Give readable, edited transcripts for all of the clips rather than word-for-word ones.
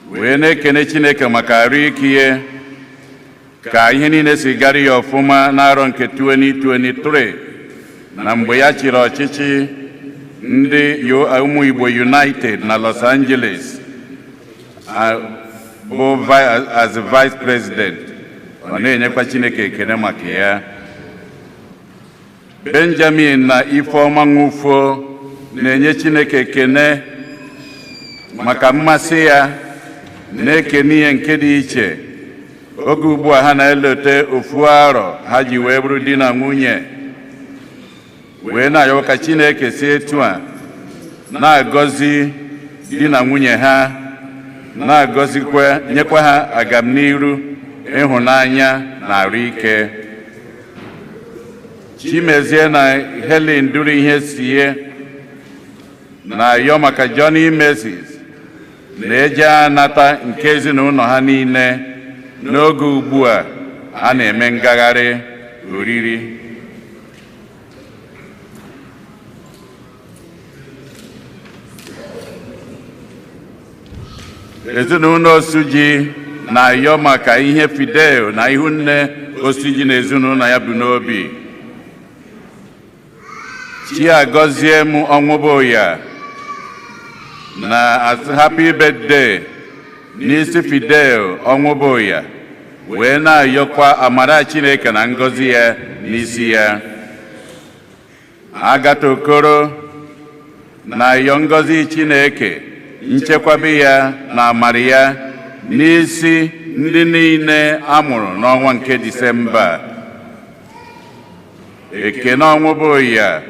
Wee na-ekene Chineke maka arụ ike ihe ka ihe niile si gara ya ọfụma n'arọ nke 2023 na mgbe ya chịrị ọchịchị ndị Ụmụ Igbo United na Los Angeles bụ as vice president. Ọ na-enyekwa Chineke ekene maka ya. Benjamin na Ifeọma Nwufo na-enye Chineke ekene maka mmasị ya, na-ekene ihe nke dị iche oge ugbu a ha na-elote ofu arọ ha ji wee bụrụ di na nwunye, wee na-ayọ ka Chineke si etu a na-agọzi di na nwunye ha, na-agọzikwa, nyekwa ha agamniru, ịhụnanya na arụ ike. Chimezie na Helen duru ihe sie na-ayọ maka Johnny Mercies na-eje anata nke ezinụlọ ha niile n'oge ugbu a a na-eme ngagharị oriri. Ezinụlọ Osuji na-ayọ maka ihe Fidel na Ihunne Osuji na ezinụlọ ya bụ n'obi. Chiagọzie m Ọnwụbụya na happy birthday n'isi Fidel Ọnwụbụya, wee na-ayọkwa amara Chineke na ngọzi ya n'isi ya. Agata Okoro na-ayọ ngọzi Chineke, nchekwabe ya na amara ya n'isi ndị niile a mụrụ n'ọnwa nke Disemba. Ekene Ọnwụbụya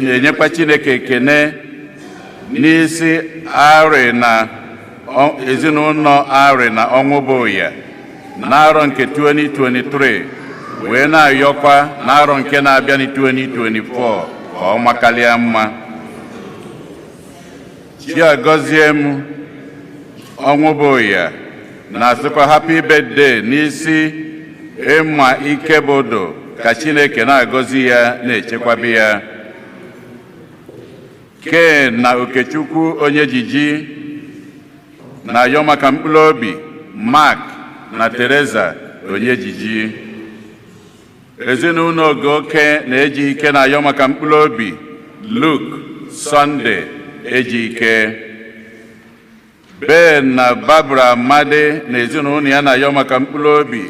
na-enyekwa Chineke ekene n'isi Arị na ezinụlọ Arị na Ọnwụbụya n'arọ nke 2023, wee na-ayọkwa n'arọ nke na-abịa na 2024 ka ọ makalịa mma. Chiagọzie m Ọnwụbụya na-asịkwa happy birthday n'isi Ịma Ikebodo, ka Chineke na-agọzi ya, na-echekwabe ya. Ken na Okechukwu onye jiji na-ayọ maka mkpụrụ obi Mark na Teresa onye jiji. Ezinụlọ Ogoke na-eji ike na-ayọ maka mkpụrụ obi Luke Sunday eji ike. Ben na Barbara Amadi na ezinụlọ ya na-ayọ maka mkpụrụ obi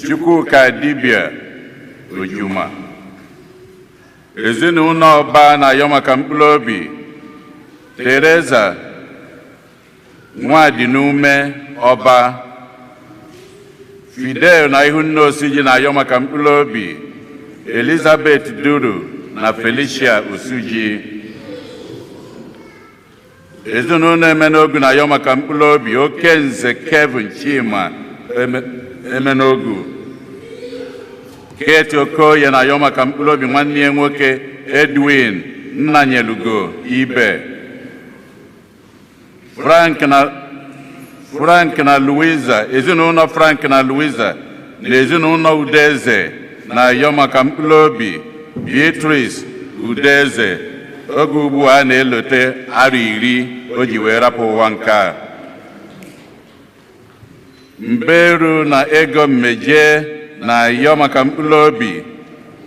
Chukwuka Dibia Ojuma. Ezinụlọ Ọba na-ayọ maka mkpụrụ obi Teresa Nwadịnume Ọba. Fidel na Ihunne Osuji na-ayọ maka mkpụrụ obi Elizabeth Duru na Felicia Osuji. Ezinụlọ Emenogu na-ayọ maka mkpụrụ obi Okenze Kevin Chima Emenogu. Kate Okoye na-ayọ maka mkpụrụ obi nwanne ya nwoke Edwin Nnanyelugo Ibe. Frank na Louisa, ezinụlọ Frank na Louisa na ezinụlọ Udeze na-ayọ maka mkpụrụ obi Beatrice Udeze oge ugbu a na-elote arọ 10 o ji wee rapụ ụwa nke a. Mberu na Ego Mmeje na-ayọ maka mkpụrụ obi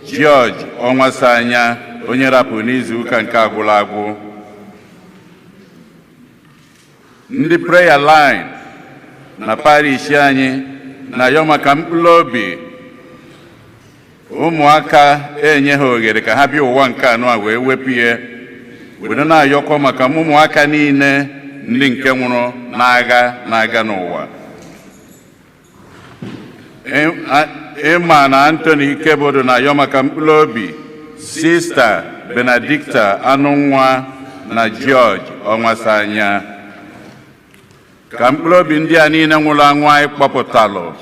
George Ọnwasanya, onye rapụ n'izu ụka nke agwụla agwụ. Ndị prayer line na parish anyị na-ayọ maka mkpụrụ obi ụmụaka enye ha oghere ka ha bịa ụwa nke anọ a wee wepụ ya, were na-ayọkwa maka ụmụaka niile ndị nke nwụrụ n'agha na-aga n'ụwa. Ịma na Anthony Ikebodo na-ayọ maka mkpụrụ obi Sista Benedicta Anụnwa na George Ọnwasanya, ka mkpụrụ obi ndị a niile nwụrụ anwụ anyị kpọpụtalụ,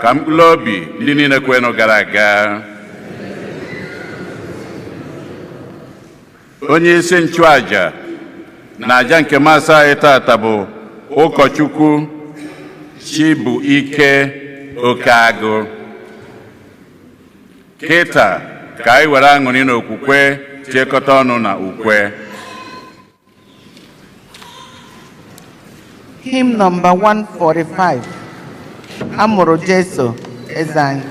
ka mkpụrụ obi ndị niile kwenụ gara aga. Onye isi nchụaja na aja nke Mass anyị tata bụ Ụkọchukwu Chibuike Okeagụ. Kịta ka anyị were aṅụrị na okwukwe tiekọta ọnụ na ukwe. Hymn number 145, Amụrụ Jesu Eze Anyị.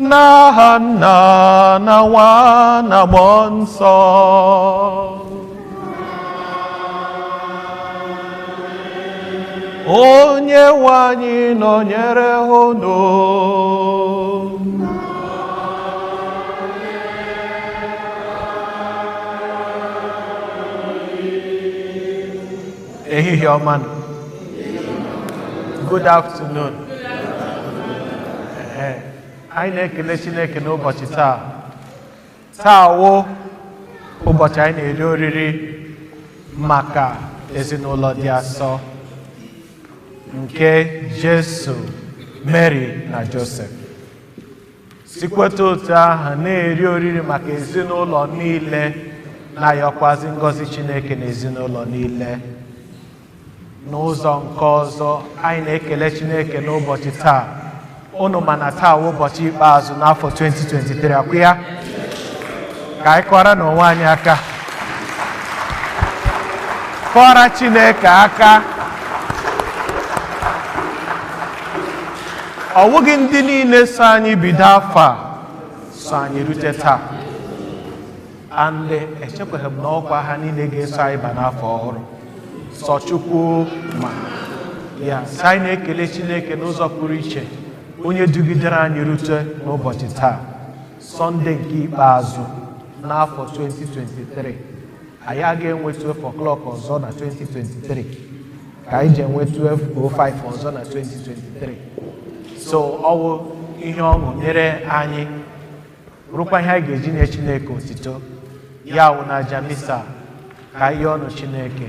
N'aha Nna na Nwa na Mmụọ Nsọ. Onye nwe anyị nọnyere unu. Ehihie ọma nụ. Good afternoon. Ee, anyị na-ekele Chineke n'ụbọchị taa. Taa wụ ụbọchị anyị na-eri oriri maka ezinụlọ dị asọ nke Jesu, Mary na Joseph. Sikweta otu ahụ na-eri oriri maka ezinụlọ niile, na-ayọkwazi ngọzi Chineke na ezinụlọ niile. N'ụzọ nke ọzọ, anyị na-ekele Chineke n'ụbọchị taa. Unu ma na taa wụ ụbọchị ikpeazụ n'afọ 2023, akwụ ya? Ka anyị kọrọ n'onwe anyị aka, kọrọ Chineke aka. Ọ wụghị ndị niile so anyị bido afọ a so anyị rute taa, and echekwaghị m na ọkwa ha niile ga-eso anyị ba n'afọ ọhụrụ. Sọ Chukwu ma ya. Sị anyị na-ekele Chineke n'ụzọ pụrụ iche, onye dugidere anyị rute n'ụbọchị taa, Sọnde nke ikpeazụ n'afọ 2023. Anyị agaghị enwe 12 o'clock ọzọ na 2023, ka anyị ji enwe 12:05 ọzọ na 2023. So ọwụ ihe ọṅụ nyere anyị, rụkwa ihe anyị ga-eji nye Chineke otito. Ya wụ na aja misa, ka anyị ọnụ Chineke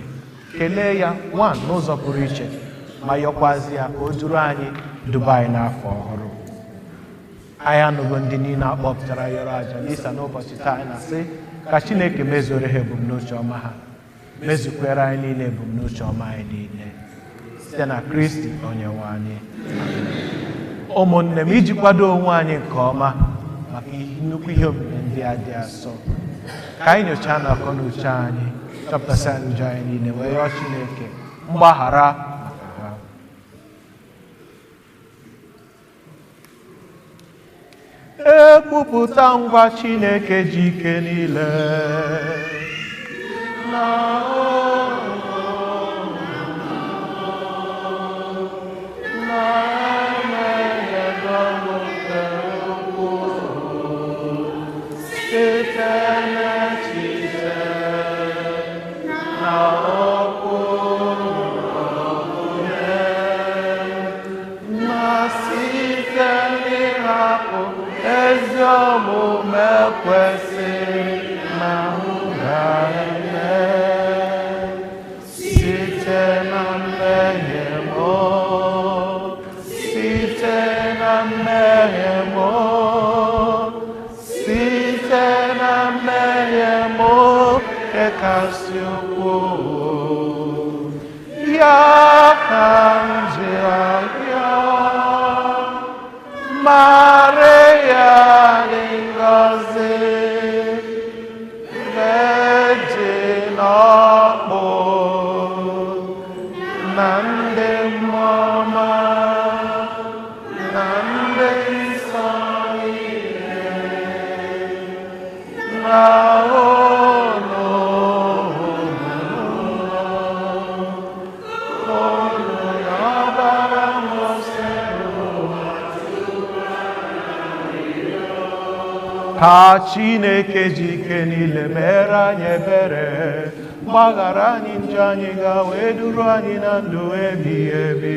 kelee ya nwa n'ụzọ pụrụ iche, ma yọkwazi ya ka o duru anyị duba anyị n'afọ ọhụrụ. Anyị anụgo ndị niile akpọpụtara yọrọ aja misa n'ụbọchị taa. Anyị na-asị ka Chineke mezuoro ha ebumnuche ọma ha, mezukwere anyị niile ebumnuche ọma anyị niile, site na Kristi onye nwe anyị. Ụmụnne m, iji kwado onwe anyị nke ọma maka nnukwu ihe omume ndị a dị asọ, ka anyị nyochaa na akọ na uche anyị, chọpụtasị njọ anyị niile, wee yọọ Chineke mgbaghara maka ha. Ekwupụta ngwa Chineke ji ike niile. Na na emehie m nke ukwuu site n'echiche na okwu omume na site n'ịhapụ ezi omume kwesịrị na m ga-eme site na mmehie m, site na mmehie m, site na mmehie m nke kasị ukwuu, ya ka m ji arịọ Maria dị ngọzi, Virgin ọkpụ na ndị mmụọ ọma na ndị nsọ niile na unu unu ọbara Ka Chineke ji ike niile mere anyị ebere, gbaghara anyị njọ anyị ga wee duru anyị na ndụ ebighị ebi.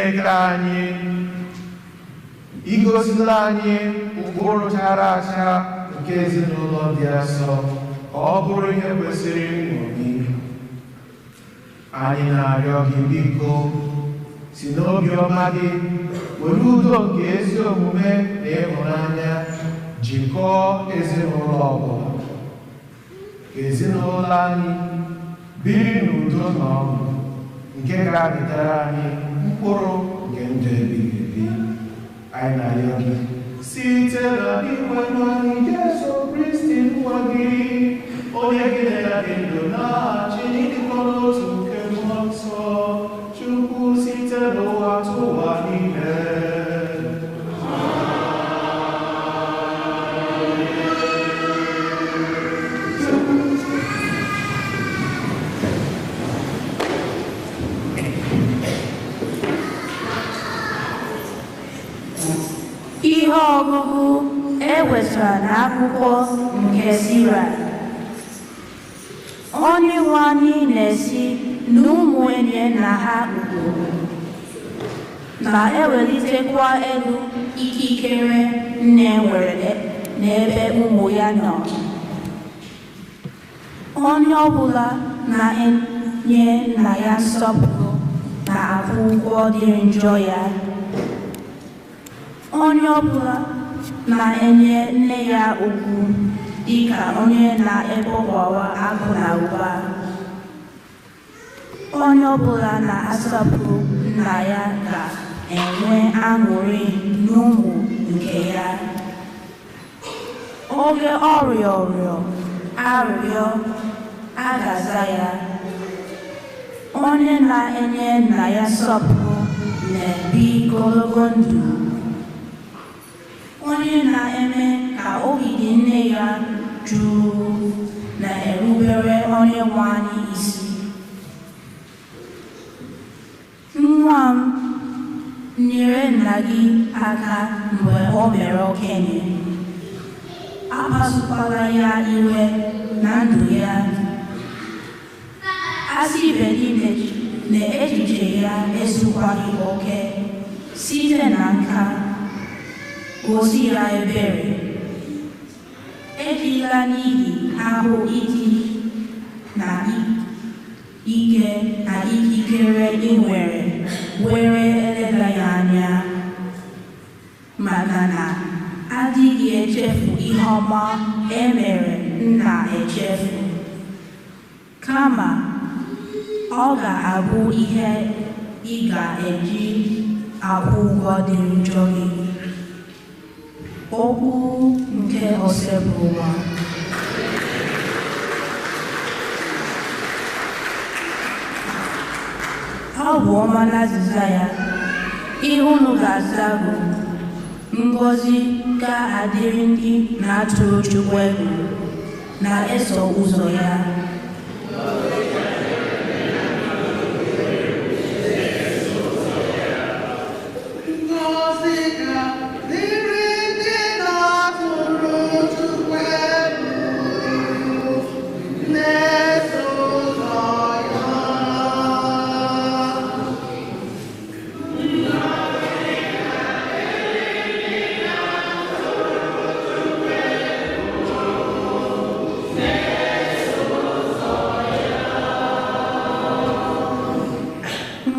Chineke anyị, i gosila anyị ụkpụrụ chara acha nke ezinụlọ dị asọ ka ọ bụrụ ihe kwesịrị nṅomi. Anyị na-arịọ gị biko, si n'obiọma gị were udo nke ezi omume na ịhụnanya jikọọ ezinụlọ ọbụla. Ka ezinụlọ anyị biri n'udo na ọṅụ nke ga-abịara anyị mkpụrụ nke ndụ ebighị ebi. Anyị na-arịọ gị site na Dinwenụ anyị Jesu Kristi nwa gị, onye gị na ya dị ndụ na-achị n'ịdịkọ n'otu nke Mmụọ Nsọ, Chukwu site n'ụwa tụwa niile. Ihe ọgụgụ e wetara n'akwụkwọ nke Sira. Onyenwe anyị na-esi n'ụmụ enye na ha ugwu, na-ewelitekwa elu ikikere nne nwere n'ebe ụmụ ya nọ. Onye ọbụla na-enye nna ya nsọpụrụ na-akwụ ụgwọ dịrị njọ ya. Onye ọbụla na-enye nne ya ugwu dịka onye na-ekpokọwa akụ na ụba. Onye ọbụla na-asọpụrụ nna ya ga-enwe aṅụrị n'ụmụ nke ya. Oge ọ rịọrọ arịrịọ, a ga-aza ya. Onye na-enye nna ya nsọpụrụ na-ebi ogologo ndụ. Onye na-eme ka obi dị nne ya jụụ na-erubere Onyenwe anyị isi. Nwa m, nyere nna gị aka mgbe o mere okenye. Akpasukwala ya iwe na ndụ ya. Asịbeghị na echiche ya ezukwaghị oke site na nka. Gosi ya ebere. Ejila n'ihi ahụ iti na ike na ikikere ị nwere were eleda ya anya, maka na adịghị echefu ihe ọma e mere nna echefu, kama ọ ga-abụ ihe ị ga-eji akwụ ụgwọ dị njọ gị. Okwu nke Osebụrụwa. Abụ ọma n'azịza ya, ihe unu ga-aza bụ ngọzi ga-adịrị ndị na-atụrụ Chukwu egwu na-eso ụzọ ya. Ngọzi ga-adịrị ndị na-atụrụ Chukwu egwu na-eso ụzọ ya.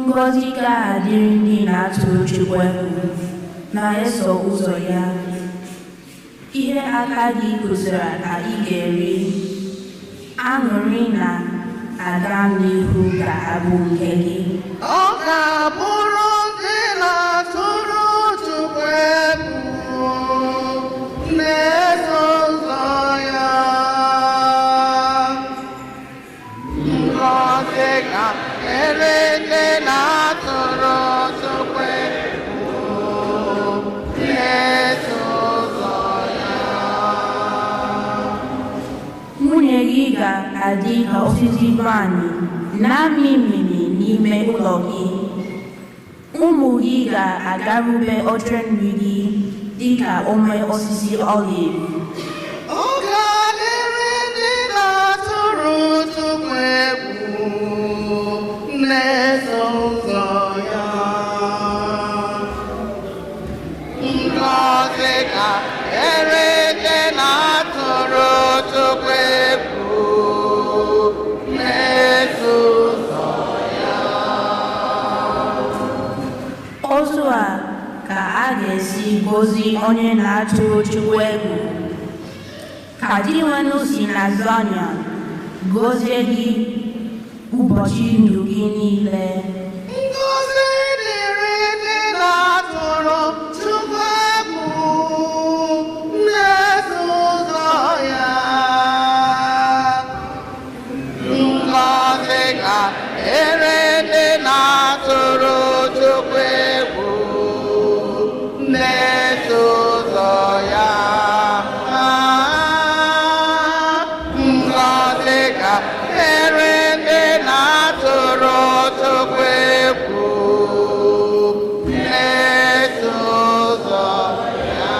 Ngọzi ga-adịrị ndị na-atụrụ Chukwu egwu na-eso ụzọ ya. Ihe aka gị kụziri ka ị ga-eri, aṅụrị na aga n'ihu ga-abụ nke gị. Ọ ga-abụrụ ndị na-atụrụ Chukwu egwu na-eso ụzọ ya. Ngọzi ga-adịrị ndị na-atụrụ Chukwu egwu na-eso ụzọ ya. Nwunye gị ga-adị ka osisi vaịnị na-amị mmiri n'ime ụlọ gị. Ụmụ gị ga-agarube oche nri gị dị ka ome osisi oliv. Ọ ga-adịrị ndị na-atụrụ Chukwu egwu na-eso ụzọ ya. Otu a ka a ga-esi gozi onye na-atụrụ Chukwu egwu. Ka Dinwenụ si na Zayọn gọzie gị ụbọchị ndụ gị niile. Ngọzi dịrị ndị na-atụrụ Chukwu egwu, na-eso ụzọ ya. Ngọzi ga-ere ndị na-atụrụ Chukwu egwu, na-eso ụzọ ya. Ngọzi ga-ere ndị na-atụrụ Chukwu egwu, na-eso ụzọ ya.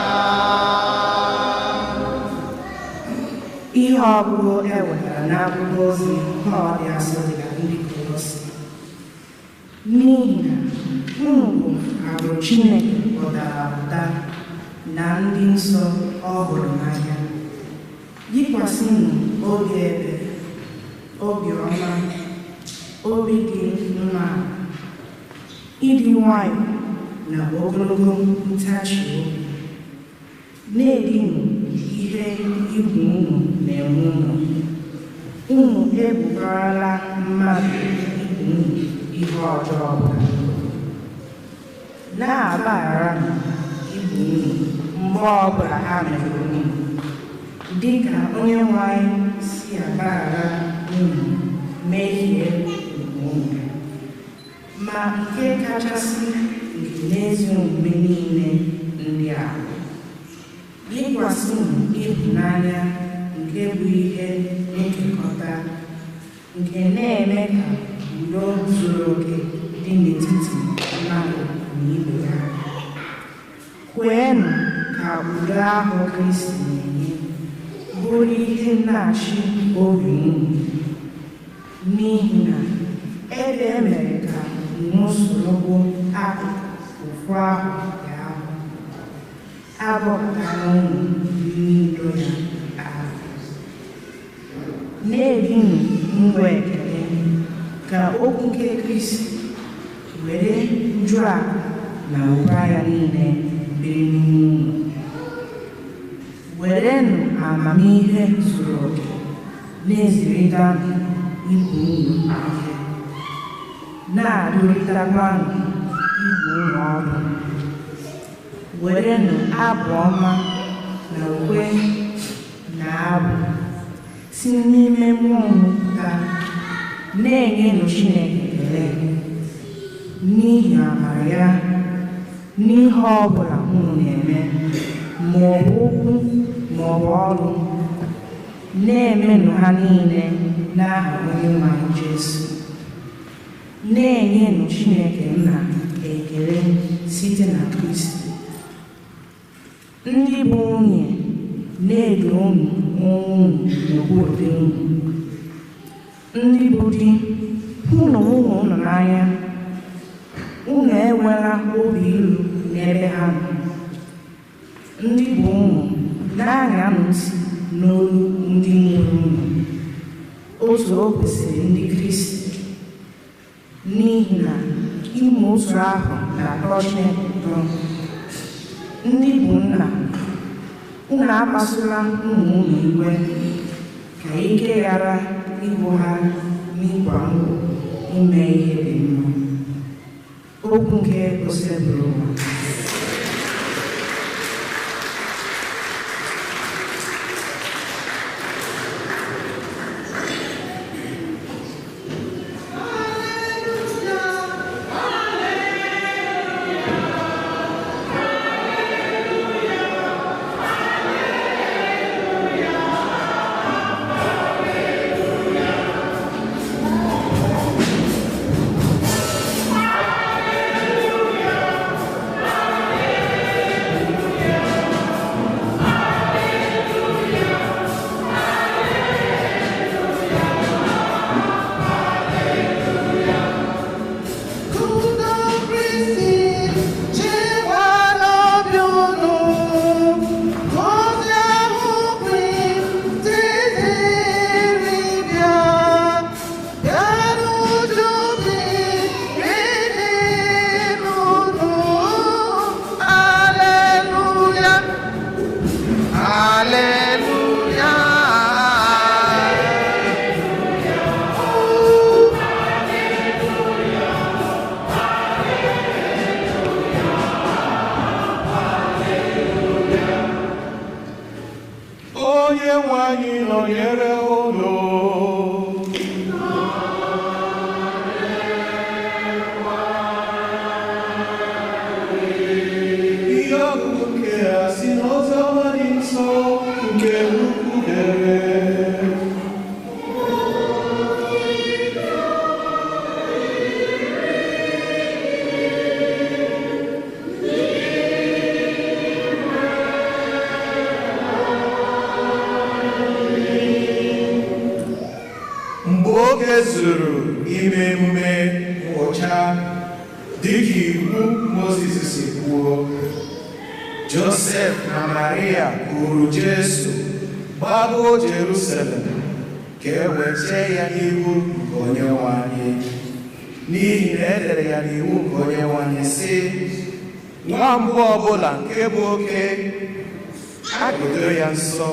Ihe ọgụgụ e wetara n'akwụkwọ ozi Pọl dị asọ dị ka ndị Kolosi. N'ihi na unu bụ agbụrụ Chineke kpọtara apụta na ndị nsọ ọ hụrụ n'anya. Yikwasịnụ obi ebere, obi ọma, obi dị umeala, ịdị nwayọọ na ogologo ntachi obi. Na-edinụ ihe ibu unu na-enwe unu. Unu ebubarala mmadụ ibe unu ihe ọjọọ ọbụla. Na-agbagharanụ ibe unu mgbe ọbụla ha mejọrọ unu, dịka Onyenwe anyị si agbaghara unu mmehie nke unu. Ma nke kachasị nke n'ezi omume niile ndị a, yikwasịnụ ịhụnanya nke bụ ihe nkekọta nke na-eme ka udo zuru oke dị n'etiti mmadụ na ibe ya. Kweenụ ka udo ahụ Kristi na-enye bụrụ ihe na-achị obi unu, n'ihi na ebe e mere ka unu soro bụ akụkụ ofu ahụ ya ahụ, abọpụtara unu n'udo ya ahụ. Na-ebinụ ndụ ekele ka okwu nke Kristi were uju akụ na ụba ya niile biri n'ime unu. Werenụ amamihe zuru oke na-ezirịtanụ ibe unu ihe, na-adụrịtakwanụ ibe unu ọdụ. Werenụ abụ ọma na ukwe na abụ si n'ime mmụọ unu pụta, na-enyenụ Chineke ekele n'ihi amara ya n'ihe ọ bụla unu na-eme, ma ọ bụ okwu ma ọ bụ ọrụ, na-emenụ ha niile n'aha Onyenwe anyị Jesu. Na-enyenụ Chineke Nna ekele site na Kristi. Ndị bụ nwunye, na-edo unu onwe unu n'okpuru di unu. Ndị bụ di, hụnụ nwunye unu n'anya, unu enwela obi ilu n'ebe ha nọ. Ndị bụ ụmụ, na-aṅanụ ntị n'olu ndị mụrụ unu, otu o kwesịrị ndị Kristi, n'ihi na ime otu ahụ na-atọ Chineke ụtọ. Ndị bụ nna, unu akpasula ụmụ unu iwe, ka ike ghara ịgwụ ha n'ịkwa mbọ ime ihe dị mma. Okwu nke Osebụrụwa. Hallelujah. Nọnyere unu. Ihe ọgụgụ nke a si n'Oziọma dị nsọ nke Luk dere. Mgbe oge zuru ime emume ngwụcha dịka iwu Mozis si kwuo, Josef na Maria kuru Jesu gbagoo Jerusalem ka e wee chee ya n'ihu nke Onyenwe anyị, n'ihi na e dere ya n'iwu nke Onyenwe anyị sị, nwa mbụ ọbụla nke bụ oke a ga-edo ya nsọ,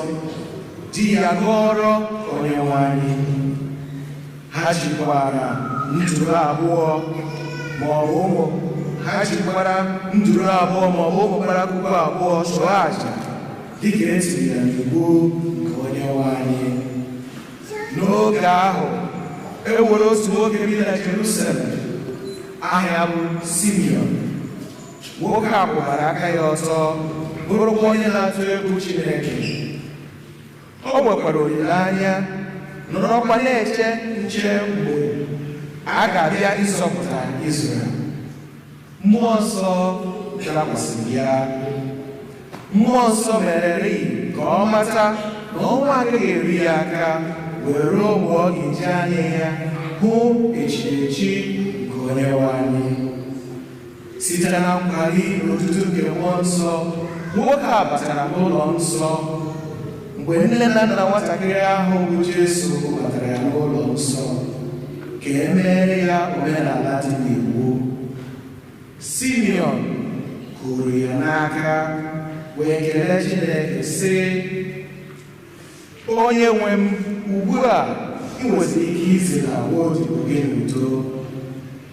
di ya gọọrọ Onyenwe anyị. Ha jikwara nduru abụọ ma ọ bụ ụmụ ha jikwara nduru abụọ ma ọ bụ ụmụ kparakwukwu abụọ chụọ àjà dịka e tiri ya n'iwu nke Onyenwe anyị. N'oge ahụ e nwere otu nwoke bi na Jerusalem, aha ya bụ Simeon. Nwoke a kwụbara aka ya ọtọ, bụrụkwa onye na-atụ egwu Chineke. O nwekwara olileanya, nọrọkwa na-eche nche mgbe a ga-abịa ịzọpụta Izrel. Mmụọ Nsọ dakwasịrị ya. Mmụọ Nsọ mereri ka ọ mata na ọnwa agaghị eru ya aka wee ruo mgbe ọ ga-eji anya ya hụ echirechi nke Onyenwe anyị. Site na nkwali na otutu nke Mmụọ Nsọ, nwoke a batara n'ụlọ nsọ. Mgbe nne na nna nwatakịrị ahụ bụ Jesu batara ya n'ụlọ nsọ ka e meere ya omenala dị n'iwu, Simeon kuru ya n'aka wee kelee Chineke sị, Onye nwe m, ugbu a ị nweziri ike izila nwa odibo gị n'udo.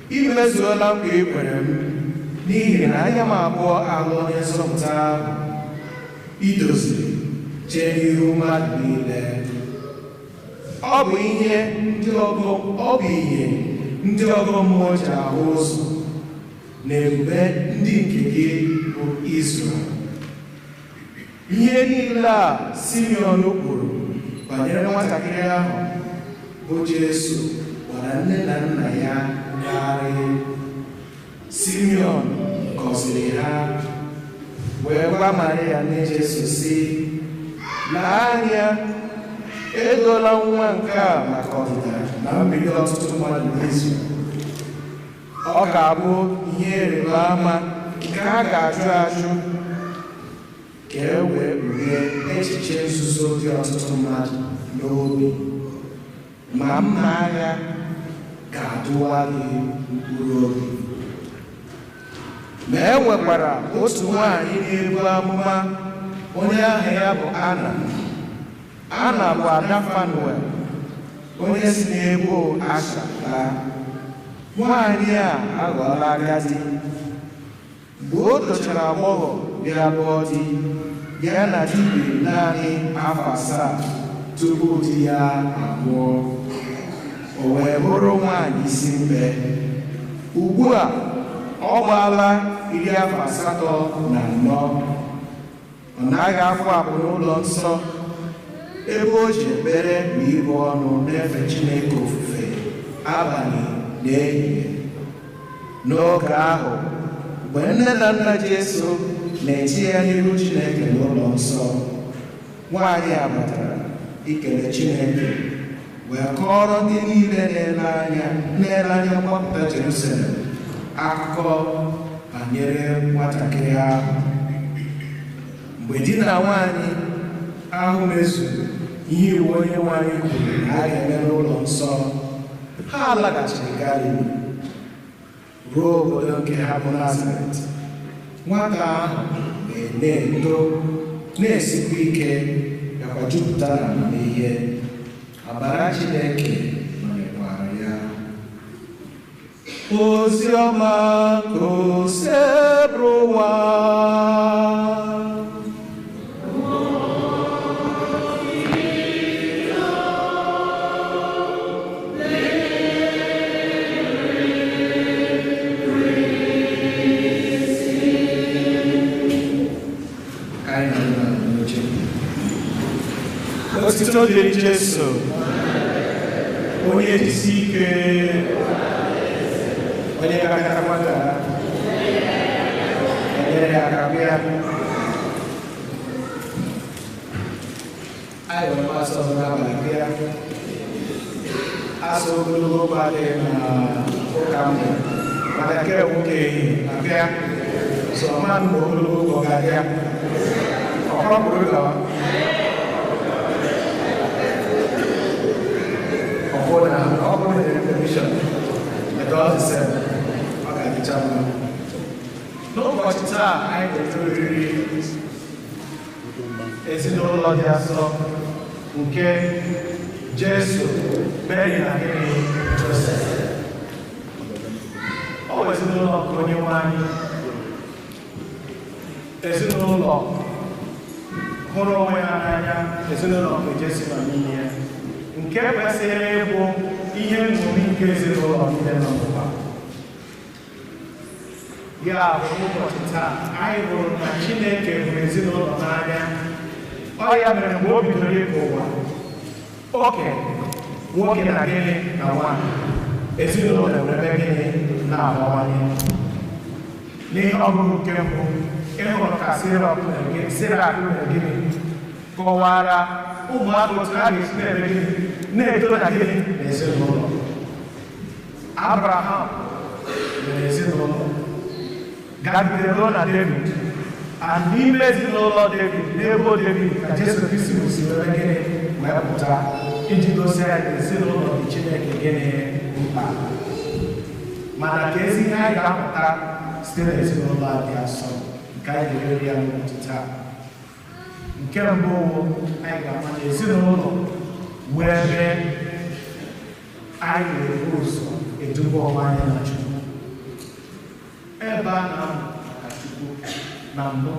I mezuola nkwa i kwere m, n'ihi na anya m abụọ ahụ onye nzọpụta ahụ i doziri chee n'ihu mmadụ niile. Ọ bụ ihe ndị ọgọ mmụọ ji ahụ ụzọ na ebube ndị nke gị bụ Izrel. Ihe niile a Simeon kwuru banyere nwatakịrị ahụ bụ Jesu gwara nne na nna ya ngagharị. Simeon gọziri ha wee gwa Maria nne Jesu sị, lee anya, edola nwa nke a maka ọdịda na mmiri ọtụtụ mmadụ n'Izrel. Ọ ga-abụ ihe ịrịba ama nke a ga-ajụ ajụ ka e wee kpughee echiche nzuzo dị ọtụtụ mmadụ n'obi, ma mma agha ga-adụwa gị mkpụrụ obi. Ma e nwekwara otu nwaanyị na-ebu amụma, onye aha ya bụ Ana. Ana bụ ada Fanuel, onye si n'ebo Asha laa. Nwaanyị a aghọọla agadi. Mgbe o tochara agbọghọ bịa lụọ di, ya na di biri naanị afọ 7 tupu di ya anwụọ. O wee bụrụ nwaanyị isi mkpe. Ugbu a ọ gbaala 84. Ọ naghị afụ apụ n'ụlọ nsọ, ebe o ji ekpere na ibu ọnụ na-efe Chineke ofufe abalị na ehihie. N'oge ahụ, mgbe nne na nna Jesu na-eche ya n'ihu Chineke n'ụlọ nsọ, nwaanyị a batara ikele Chineke wee kọọrọ ndị niile na-ele anya mgbapụta Jerusalem akụkọ banyere nwatakịrị ahụ. Mgbe di na nwaanyị ahụ mezuru ihe iwu Onyenwe anyị kwuru na a ga-eme n'ụlọ nsọ, ha laghachiri Galili ruo obodo nke ha bụ Nazaret. Nwata ahụ na-eto, na-esikwa ike, nakwa jupụta na amamihe. Amara Chineke nọnyekwara ya. Ozi ọma ka o sebụrụ ụwa. Otito dịrị Jesu. Onye jisi ike, onye ga-akata nwata, enyere ya aka bịa. Anyị nwere mmasị ọzọ n'abalị bịa. Asụ ogologo okwu adịghị na ụka mbụ, mana nke nwoke ehihie na-abịa. So mmadụ ma ogologo okwu ọ ga-abịa. Ọkpọrọ bụrụ gawa. Ọ bụrụ na permission, it does the same. Ọ ga-adịcha mma. N'ụbọchị taa, anyị ga-eto oriri ezinụlọ dị asọ nke Jesu, Mary na gịnị Josef. Ọ bụ ezinụlọ nke Onyenwe anyị, ezinụlọ hụrụ onwe ha n'anya, ezinụlọ nke Jesu nọ n'ime ya, nke kwesịrị ịbụ ihe nṅomi nke ezinụlọ niile nọ n'ụwa. Ya bụ n'ụbọchị taa, anyị hụrụ na Chineke hụrụ ezinụlọ n'anya. Ọ ya mere mgbe o bidoro ịkụ ụwa, oke nwoke na gịnị na nwaanyị, ezinụlọ na-enwebe gịnị na-abawanye. N'ihe ọgụgụ nke mbụ, ị hụrụ ka Sirach mere gịnị kọwara ụmụaka otu ha ga-esi na-eme gịnị na-eto na gịnị na ezinụlọ. Abraham nwere ezinụlọ gagidere ruo na David, and n'ime ezinụlọ David, n'ebo David, ka Jesu Kristi si were gịnị wee pụta iji gosi anyị na ezinụlọ dị Chineke gịnị mkpa. Mana ka ezi ihe anyị ga-amụta site n'ezinụlọ a dị asọ nke anyị ga-eri ya n'ụbọchị taa. Nke mbụ, anyị ga-ama na ezinụlọ wee mee anyị na-ebu ụzọ eduba onwe anyị na Chukwu. Ebe a na-amụ maka Chukwu na mbụ,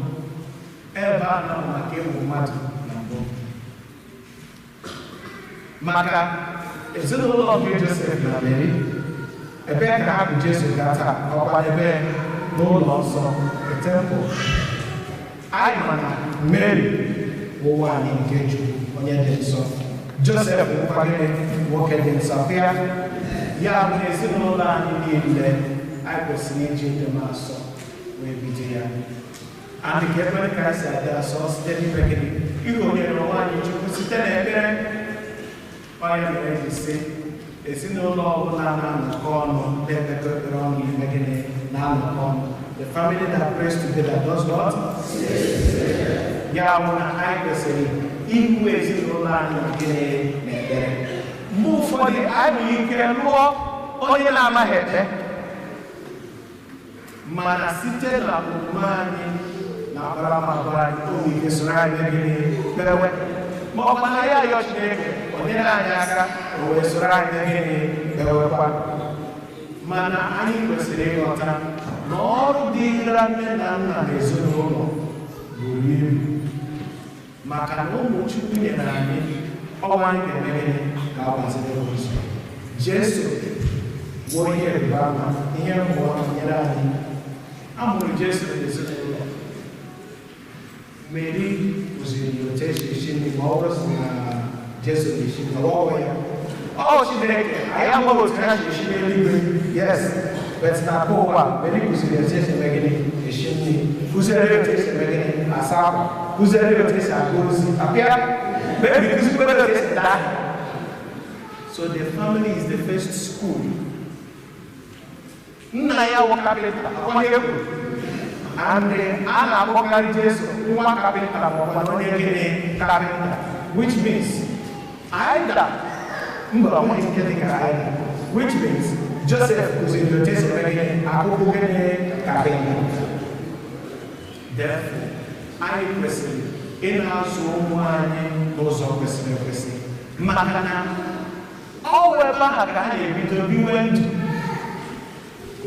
ebe a na-amụ maka ịmụ mmadụ na mbụ. Maka ezinụlọ nke Josef na Mary, ebee ka ha bụ Jesu gaa taa, ọkwa ebe n'ụlọ nsọ, the temple. Anyị ma na Mary bụ nwaanyị nke Chukwu, onye dị nsọ. Josef bụkwa gịnị nwoke dị nsọ. Bịa, ya bụ na ezinụlọ anyị niile anyị kwesịrị iji dị m asọ wee bido ya. And ka ekpere ka si adị asọ site n'ime gịnị? Ịhụnyere onwe anyị Chukwu site n'ekpere. Onye mere ji sị ezinụlọ ọbụla na-anọkọ ọnụ na-ekpekọ ekpere ọnụ ime gịnị na-anọkọ ọnụ. The family that prays together does what? Ya bụ na anyị kwesịrị ihu ezinụlọ anyị gịnị na ekpere. Mgbe ụfọdụ anyị nwere ike lụọ onye na-amaghị ekpe, mana site na omume anyị na akparamagwa anyị, o nwere ike soro anyị gịnị kpewe, ma ọ bụ na ya ayọ Chineke o nyere anyị aka o wee soro anyị gịnị kpewekwa. Mana anyị kwesịrị ịghọta na ọrụ dịịra nne na nna na ezinụlọ buru ibu, maka na ụmụ Chukwu nyere anyị ọnwa anyị ga-eme gịnị ka a gbaziri ụzọ. Jesu bụ ihe ịrịba ama, ihe mmụọ nyere anyị. A mụrụ Jesu n'ezinụlọ. Mary kụziri ya otu esi esi nri, ma ọ bụrụ na Jesu na-esi nri, ọ ya. Ọ Chineke, anyị amaghị otu ha si esi n'eluigwe, yes, but na akpa ụwa, Mary kụziri otu esi eme gịnị esi nri, kụziere otu esi eme gịnị asa akwa, kụziere otu esi agụ ozi, apịa, Mary kụzikwere otu esi daa. So the family is the first school. Nna ya wụ kapịnta, onye egwu. And a na-akpọkarị Jesu nwa kapịnta ma ọ bụ onye gịnị kapịnta, which means either mba onwe nke dị ka either, which means Joseph kụziri otu esi eme gịnị akụkụ gịnị kapịnta. Therefore, anyị kwesịrị ị na-azụ ụmụ anyị n'ụzọ kwesịrị ekwesị, maka na ọ bụ ebe ahụ ka ha na-ebido biwe ndụ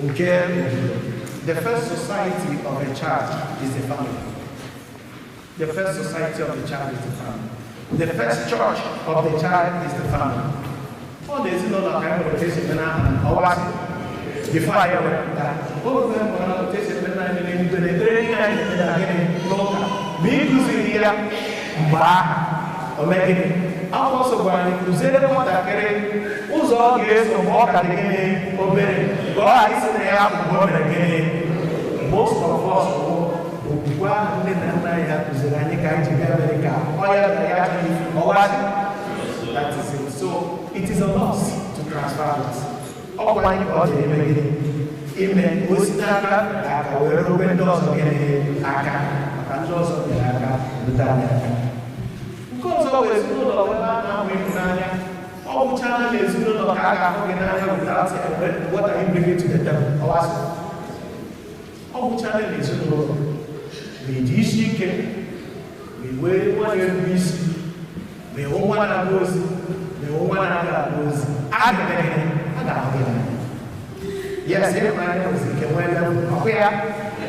nke obodo. The first society of a child is the family. The first society of the child is the family. The first church of the child is the family. Ọ na ezinụlọ ka anyị nwere otu esi eme n'aha ọwa before anyị were pụta. Oge nwere otu esi eme n'anya n'eluigwe na ekpere niile anyị na-eme na gịnị n'ụka. Ma ị kụziri ya mgbe ahụ, o mee gịnị? Akwụkwọ nsọ gwara anyị kụziere nwatakịrị ụzọ ọ ga-eso mgbe ọ ka dị gịnị obere, ka ọ ghara isi na ya mgbe o mere gịnị. Most of us bụ okwukwe ahụ nne na nna anyị ha kụziri anyị ka anyị ji bịa Amerịka, ọ ya na ya achọghị ọwa. That is it. So it is on us to transfer it. Ọkwa anyị ka ọ dị eme gịnị? Ime ka o si n'aka ka aka wee rube ndị ọzọ gịnị aka, maka ndị ọzọ nyere aka rute anyị aka. Nke ọzọ bụ ezinụlọ ebe a na-ahụ ịhụnanya. Ọ bụchara na ezinụlọ ka a ga-ahụ gị n'anya without what are you bringing to the table? Ọwasị. Ọ bụchara na ezinụlọ ma ị dị isi ike, ma ị wee nwa na-erube isi, ma ịhụ nwa na-aga ozi, ma ịhụ nwa na-aga aga ozi, a ga-ahụ gị n'anya. Yes, ịhụnanya nwere ike nwee level, ọkụ ya,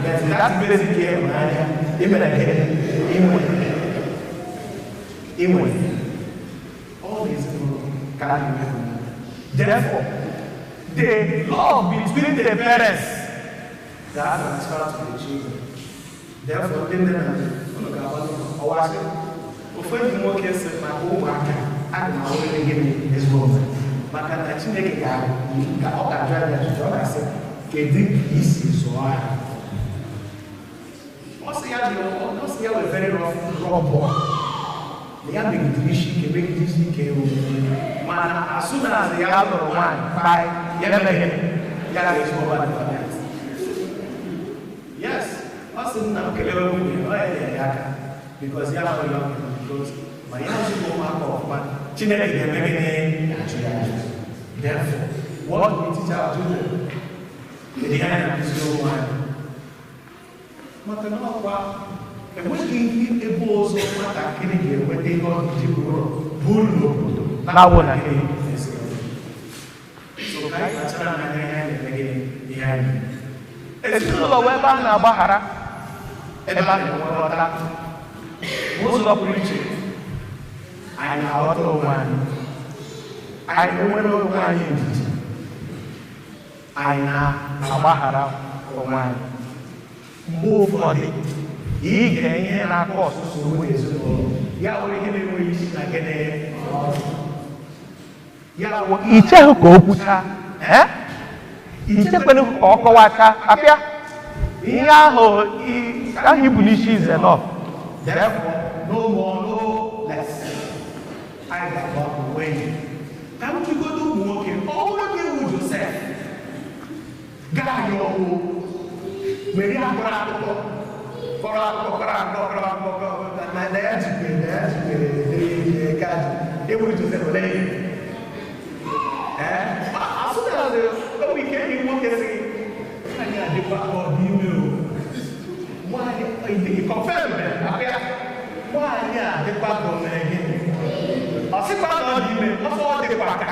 but that basic ịhụnanya, imere gịnị? Inwe. Inwe. All ezinụlọ ka a na-enwe ịhụnanya. Therefore, the love between the parents ga-transfer to the children. Therefore, ndị nne na nna unu ga-agbalị ọwasị. Ofu enyi m nwoke sị maka ụmụaka a ga m ahụrịrị gịnị ezigbo omume. Maka na Chineke ga ọ ga-ajụ anyị ajụjụ, ọ ga-asị kedu ka i si zụọ ha. Ọ sị ya dị ọ sị ya wee very rough boy. Na ya megidere isi ike megide isi ike o. Mana as soon as ya lụrụ nwaanyị kpai ya mere ya ga-ezigbo mmadụ. Yes, ọ sị nna m kelere nwunye ọ ya nyere ya aka because ya ahụghị ọ ga-eme because ma ya zụrụ ụmụaka ọfụma Chineke ga-eme gịnị ajụ ya ajụjụ. Therefore, what do we teach our children? Kedu ihe anyị na-akụziri ụmụ anyị? Maka na ọkwa enweghị ihe ebe ọzọ nwatakịrị ga-enweta ihe ọ ga-eji bụrụ buru n'obodo na-awụ na gịnị. So ka anyị kpachara anya ihe anyị na-eme gịnị ihe anyị na-eme. Ezinụlọ bụ ebe a na-agbaghara, ebe a na-enwe nghọta. N'ụzọ pụrụ iche, anyị na-aghọta onwe anyị, anyị na-enwere onwe anyị ndidi, anyị na-agbaghara onwe anyị. Mgbe ụfọdụ, ige ihe na-akọ ọsụsụ ugbo ezinụlọ, ya nwere ihe na-enweghị isi na gịnị ya wụ icheghị ka o kwuchaa, ichekwana ka ọ kọwata apịa ihe ahụ ibu n'isi is enough. Therefore, no more, no less. Anyị ga-agba onwe enyi. Ka m jụgodo ụmụ nwoke, ọ bụrụ na ewu Josef gaa ya ọwụ Meri akọrọ akụkọ kọrọ akụkọ kọrọ akụkọ kọrọ akụkọ na ya jikwe na ya jikwe kaadị ewu Josef ole ihe. Asụ na enwe ike enyi nwoke sị anyị adịkwa ọ dị ime o. Nwaanyị confirm abịa nwaanyị a dịkwa ka o mere gịnị? Ọ sịkwa na ọ dị ime, ọsọ ọ dịkwa ka.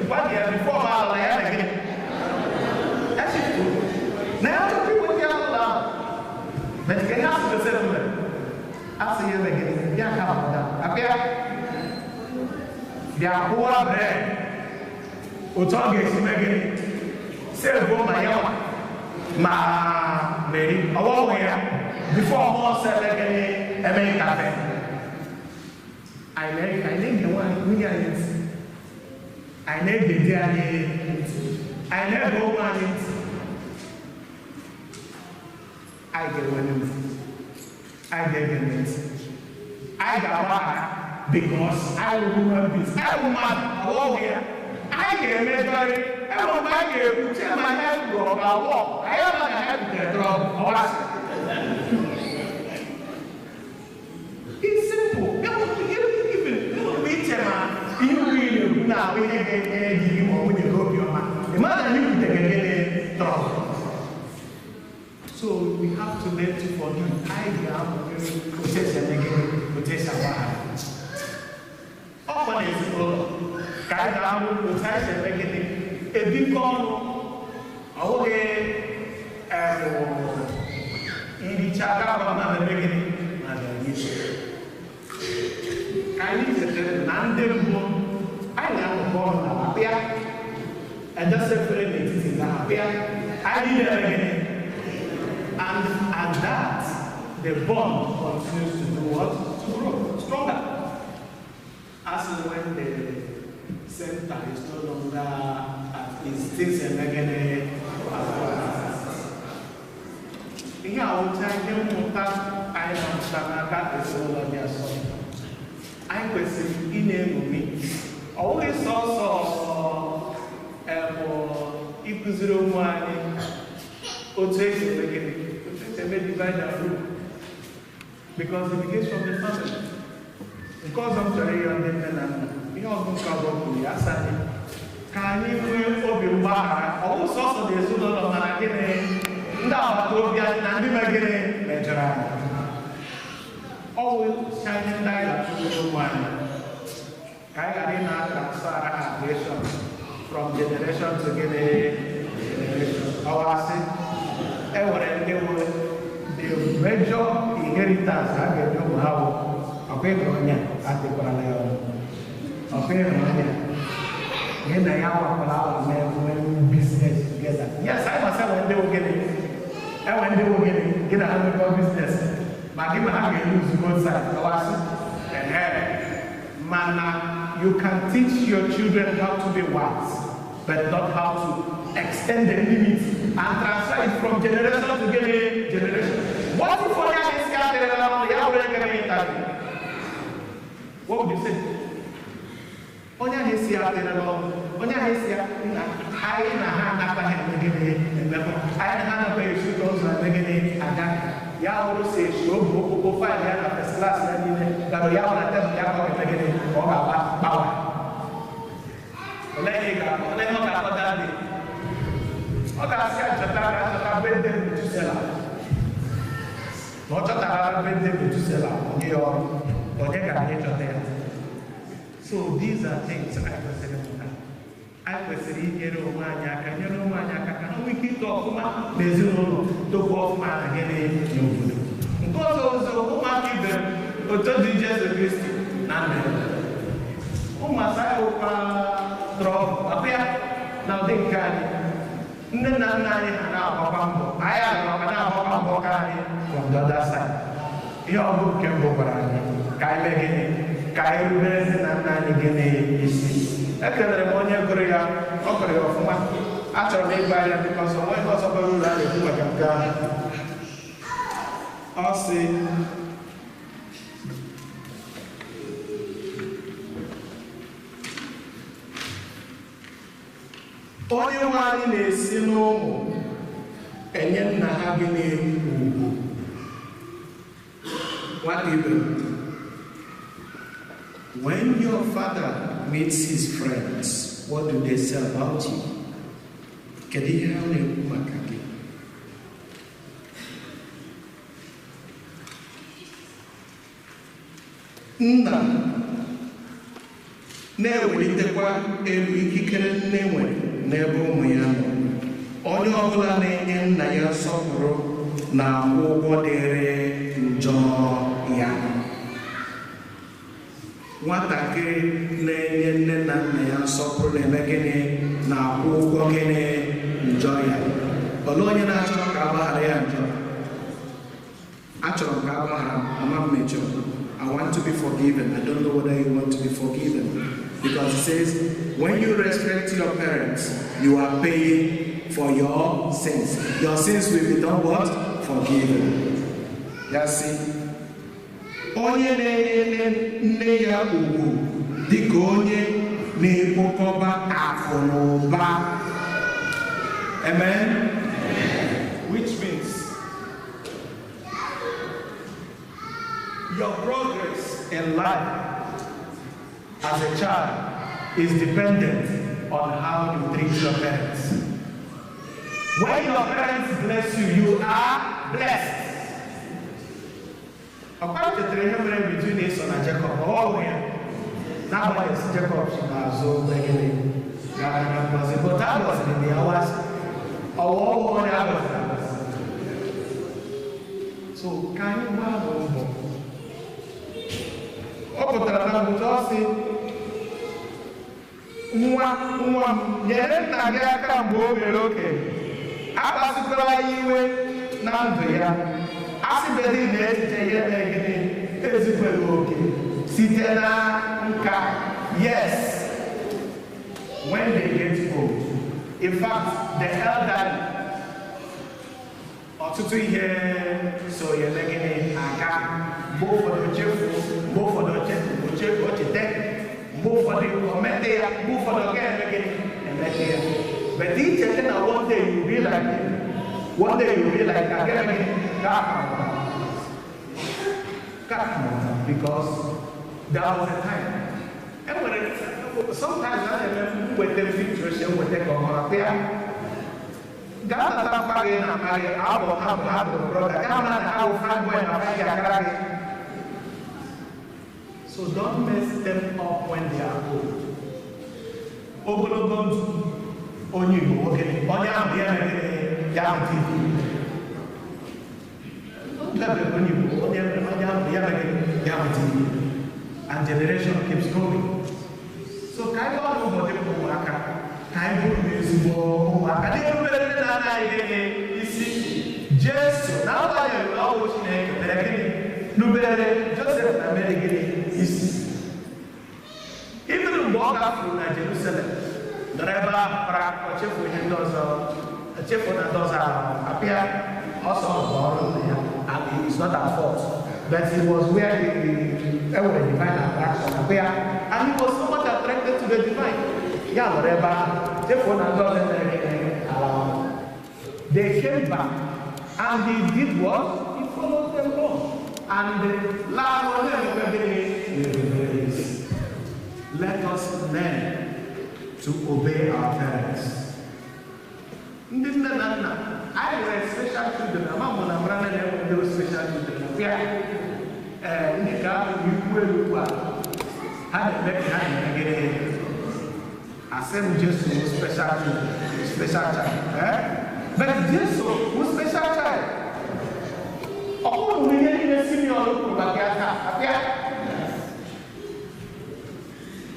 Gwa dị ya before ma ala ya na gịnị? Ya shift. Na ya chọrọ iweta ya ụlọ ahụ. But ka ihe asị Josef mere, asị ya eme gịnị? Bịa ka pụta. Abịa. Bịa kwụwa bread. Otu ọ ga-esi mee gịnị? Save ma ya nwa. Ma Mary, ọwọ́ onwe ya before ọmọ sẹlẹ gịnị eme nkafe. Anyị na-ege nwunye anyị ntị, anyị na-ege di anyị ntị, anyị na-ege ụmụ anyị ntị. Anyị ga-enwe ntị, anyị ga-ege ntị, anyị ga-agbaghara because anyị wụ human beings, anyị wụ mmadụ, ọwọ́ onwe ya. Anyị ga-emejọrị, enwe mgbe anyị ga-ekwu chema ihe gwụrụ ga-awọ, anyị ama na ha butere trọbụl, ọwasị. It's simple. Even iche ma ihe ugwu ị na-ekwu na-ahụ ihe ga-enye gị ma ọ nwunye gị obiọma, ị ma na ihe butere gịnị trọbụl. So we have to learn to forgive. Anyị ga-amụrịrị otu esi eme gịnị, otu esi agbaghara. Ọ bụ na ezinụlọ ka anyị ga-amụ otu anyị si eme gịnị, ebikọ ọnụ, ọ bụghị iricha aka ma na-eme gịnị na isi. Ka anyị chetara na ndị mbụ anyị na-amụkọ ọnụ na apịa edosa efere n'etiti na apịa anyị na-eme gịnị, and that the bond continues to do what? To grow stronger. As when the center is no longer at its things emegene. Ihe awụcha ihe mmụta anyị na-amụta n'aka ezinụlọ dị asọ. Anyị kwesịrị ị na-eṅomi. Ọ bụghị sọsọ ịkụziri ụmụ anyị otu esi eme gịnị, otu esi eme divide and rule, because it begins from the family. Nke ọzọ m chọrọ ịrịọ ndị nne na nna, ihe ọgụ nke ọzọ kwuru ya sị anyị ka anyị nwee obi mgbaghara. Ọ bụ sọsọ dị ezinụlọ mana gịnị ndị agbata obi anyị na ndị megịnị mejọrọ anyị. Ọ wụ anyị ndị anyị ga-akụziri ụmụ anyị ka anyị ghara ị na-transfer aggression from generation to gịnị generation. Ọwasị e nwere ndị nwe the major inheritance ha ga-enye ụmụ ha bụ ọkwa ịhụrụ onye adịkwarala ya ọnụ, ọkwa ịhụrụ onye gị na ya wakwara awa mee business together. Yes, anyị masị enwe ndị ogene, enwe ndị ogene gị na ha mekọ business ma gị ma ha ga-elose both sides. Ọwasị ehe, mana you can teach your children how to be wise, but not how to extend the limits and transfer it from generation to generation. What if onye ahụ isi adịrịla n'ọnụ ya were gịnị interview? What would you say? Onye ahụ isi adịrịla n'ọnụ, onye ahụ isi nna anyị na ha anakwaghị eme gịnị emekọ, anyị na ha anakwaghị esi ụzọ ụzọ eme gịnị aga. Ya hụrụ si esi obu okpokpo faịlụ ya na first class ya niile gara ya hụ na tebụl ya ka ọ ga-eme gịnị ka ọ ga-agba gbawa. Olee ihe ọ ga-akọ dadị? Ọ ga-asị achọta achọta bende Metusela. Na ọ chọtara bende Metusela, onye ya ọrụ, onye gara ịchọta ya. So these are things anyị kwesịrị ịmụta. Anyị kwesịrị inyere onwe anyị aka, nyere onwe anyị aka ka ha nwee ike ito ọfụma n'ezinụlọ, tokwa ọfụma na gịnị n'obodo. Nke ọzọ ọzọ ụmụaka ibe m, otu dị Jesu Kristi na nna ya. Ụmụasa ụkwa trọbụl, ọbịa na ụdị nke anyị. Nne na nna anyị ha na-agbakwa mbọ, anyị agara na-agbakwa mbọ ka anyị from the other side. Ihe ọ bụ nke mbụ gwara anyị ka anyị mee gịnị, ka anyị rubere nne na nna anyị gịnị isi. Ekelere m onye gụrụ ya, ọ gụrụ ya ọfụma. Achọrọ m ịgba ya because o nweghị ọzọ bara uru a na-ekwu maka nke ahụ. Ọ sị onye nwe anyị na-esi n'ụmụ enye nna ha gịnị ugwu. Nwata ibe m, when your father meets his friends, what do they say about you? Kedu ihe ha na-ekwu maka gị? Nna na-ewelitekwa elu ikikere nne nwere n'ebe ụmụ ya nọ. Onye ọbụla na-enye nna ya nsọpụrụ na-akwụ ụgwọ dịrị njọ ya. Nwatakịrị na-enye nne na nna ya nsọpụrụ na-eme gịnị? Na-akwụ ụgwọ gịnị? Njọ ya. Olee onye na-achọ ka agbaghara ya njọ? Achọrọ m ka agbaghara m, ama m mejọ. I want to be forgiven. I don't know whether you want to be forgiven. Because it says, when you respect your parents, you are paying for your sins. Your sins will be done what? Forgiven. Ya sị, onye na-enye nne ya ugwu dịka onye na-ekpokọba akụ na ụba. Amen? Which means, your progress in life as a child is dependent on how you treat your parents. When your parents bless you, you are blessed. Ọkwa chetara ihe mere between Esau na Jacob, ọ hụrụ ya. N'agbanyeghị Jacob si n'azụ megide gara na ngọzi, but a gọziri ya wasị. Ọwụ ọwụ onye a gọziri agọzi. So ka anyị gbaa mbọ. Ọ pụtara na mbụ ọ sị, nwa nwa m nyere nna gị aka mgbe o mere okenye, akpasukwala ya iwe na ndụ ya. Asịbedị na echiche ya emegide ezikweghị oke site na nka. Yes, when they get old. In fact, the elderly, ọtụtụ ihe so ya eme gịnị aga. Mgbe ụfọdụ chefuo, mgbe ụfọdụ ochete, mgbe ụfọdụ o mete ya, mgbe ụfọdụ ọ ga-eme gịnị emete ya. But ichete na one day you be like him, one day you be like aga eme gịnị ka aka, because there was a time. Enwere sometimes a na-eme mweta picture si nweta ka ọhụrụ apịa gaa nata mkpa gị na mma gị abụ ha bụ ha bụ brother gaa mara na ha bụ fine boy na mma gị akara gị. So don't mess them up when they are old. Ogologo ndụ onye Igbo nwoke onye ahụ ya mere ya ahụ ndebe onye Igbo onye ahụ ya mere ya ahụ. And generation keeps going. So ka anyị gbaa ụbọchị bụ ụmụaka, ka anyị bụrụ ezigbo ụmụaka na-erubere nne na nna anyị gịnị isi. Jesu n'agbanyeghị na ọ bụ Chineke mere gịnị rubere Joseph na Mary gịnị isi. Even mgbe ọ gafuru na Jerusalem nọrọ ebe ahụ kpara akụkọ chefuo ihe ndị ọzọ, chefuo na ndị ọzọ ahụ apịa ọsọ bụ ọrụ nna ya, and it is not at fault, but it was where the enwere divine attraction apịa, and he was so much attracted to the divine. Ya nọrọ ebe ahụ chefuo na ndị ọzọ mere gịnị ala ọrụ. They came back and he did what? He followed them home. And laa onye enwekwe gịnị na-erubere isi. Let us learn to obey our parents. Ndị nne na nna, anyị nwere special children, ama mụ na mara na enwe ndị special children. Ya, ee, ndị ka ahụ ikwu elu ugbu a, ha na-eme ka ha na-eme gịnị? Asị m Jesu bụ special children, special child. Eh? But Jesu bụ special child. Ọ bụrụ ihe niile Simeon kwuru maka ya taa, abịa.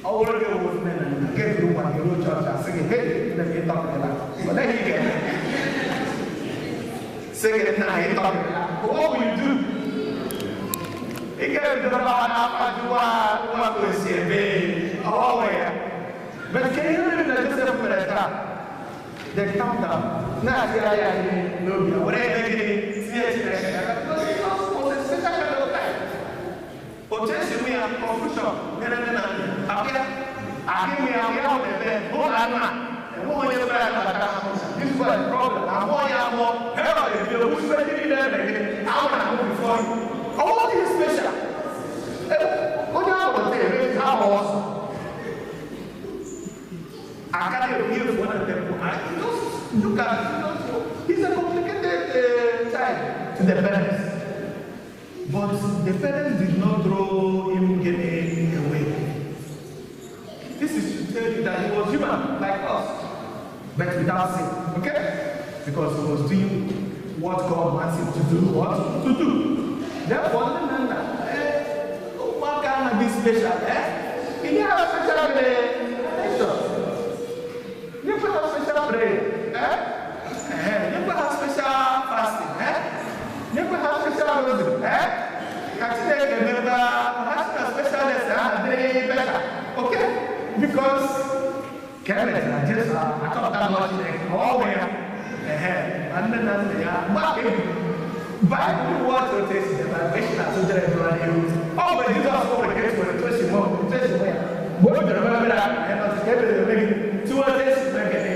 Ọ bụrụ gị wụ nne na nna, gị buru nwa gị ruo chọọchị asị gị, hey, nne m ịtọpụla. Olee ihe ị ga-eme? Sị gị nna ịtọpụla. What will you do? Ị ga-ebido gbawa n'afa jụwa nwa ka o si eme ọnwe ya. But ke ihe mere na Joseph mere taa? They calm down. Na-adịra ya ihe n'obi ya. Were eme gịnị tinye Chineke n'aka. Because he was a special kind of guy. Otu esi nwe ya confusion nyere nne na nna. Abịa, ahụ ya ya ọ na-eme ụlọ anụ a. Enweghị onye kwere anabata ha. This was the problem. Amụọ ya amụọ. Herod ebido gbusịbe ndị niile eme gịnị. Ahụ na ahụ before you. Ọ bụghị special. Onye ahụ weta eme ahụ ọsọ. Akara ebu efu na temple. Just look at it. He's a complicated child to the parents. But the parents did not throw him away. This is to tell you that he was human like us, but without sin. Okay? Because he was doing what God wants him to do, what to do. Therefore, what can be special? Eh? He had a special attention. You put a special prayer. Eh? You put a special fasting. Eh? You put a special rosary. Eh? Chineke remember has a special lesson and better. Okay? Because Kenneth na Jesu achọpụta na Chineke ọ wee ya. And then Bible what it is the vibration as o jere dọrọ n'ihu. Ọ bụ Jizọs nwere ka esi were tosi mọ tosi mọ ya. Mgbe o bidoro mebe ya, ka e bidoro eme gị tụọ esi eme gị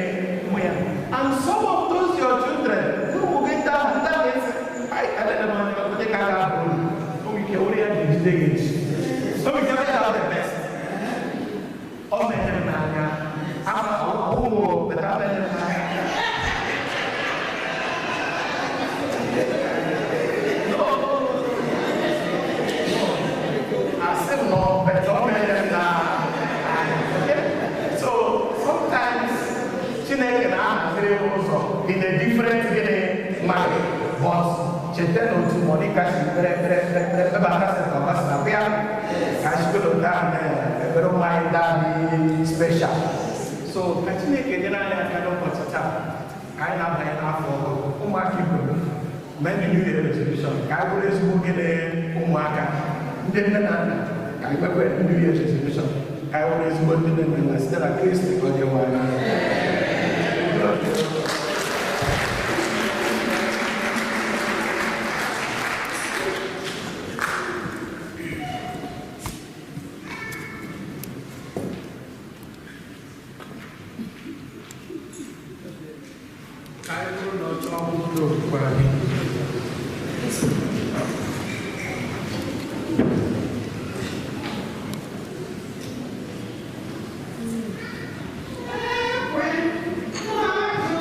mụ ya. And some of those your children ụmụ gị ndị ahụ ndị ahụ esi anyị elele m anya onye ka a ga-abụ uru. O nwere ike were ya ga-ejide gị echi. O nwere ike were ya the best. Ọ mere m n'anya ama ụmụ beta mere m n'anya. No, but don't. Okay? So sometimes Chineke na-ahaziri ụzọ in a different manner. But cheta na otu Monica si kpere ekpere ekpere ekpere ebe aka sị ka ọ gbasa na bịa ka anyị sikọrọ ndị ahụ na-ekpere ụmụ anyị ndị ahụ special. So ka Chineke nyere anyị aka n'ụbọchị taa ka anyị na-abanye n'afọ ọhụrụ ụmụaka Igbo mee ndị New Year resolution ka anyị bụrụ ezigbo gịnị ụmụaka ndị nne na nna ka anyị nwekwa New Year resolution. Ka anyị nwere ezigbo ndị nne na nna site na Kristi onye nwe anyị. Ka anyị bụrụ na ọchọ ọnwụ n'okwukwe anyị. Ekwe, na-atụ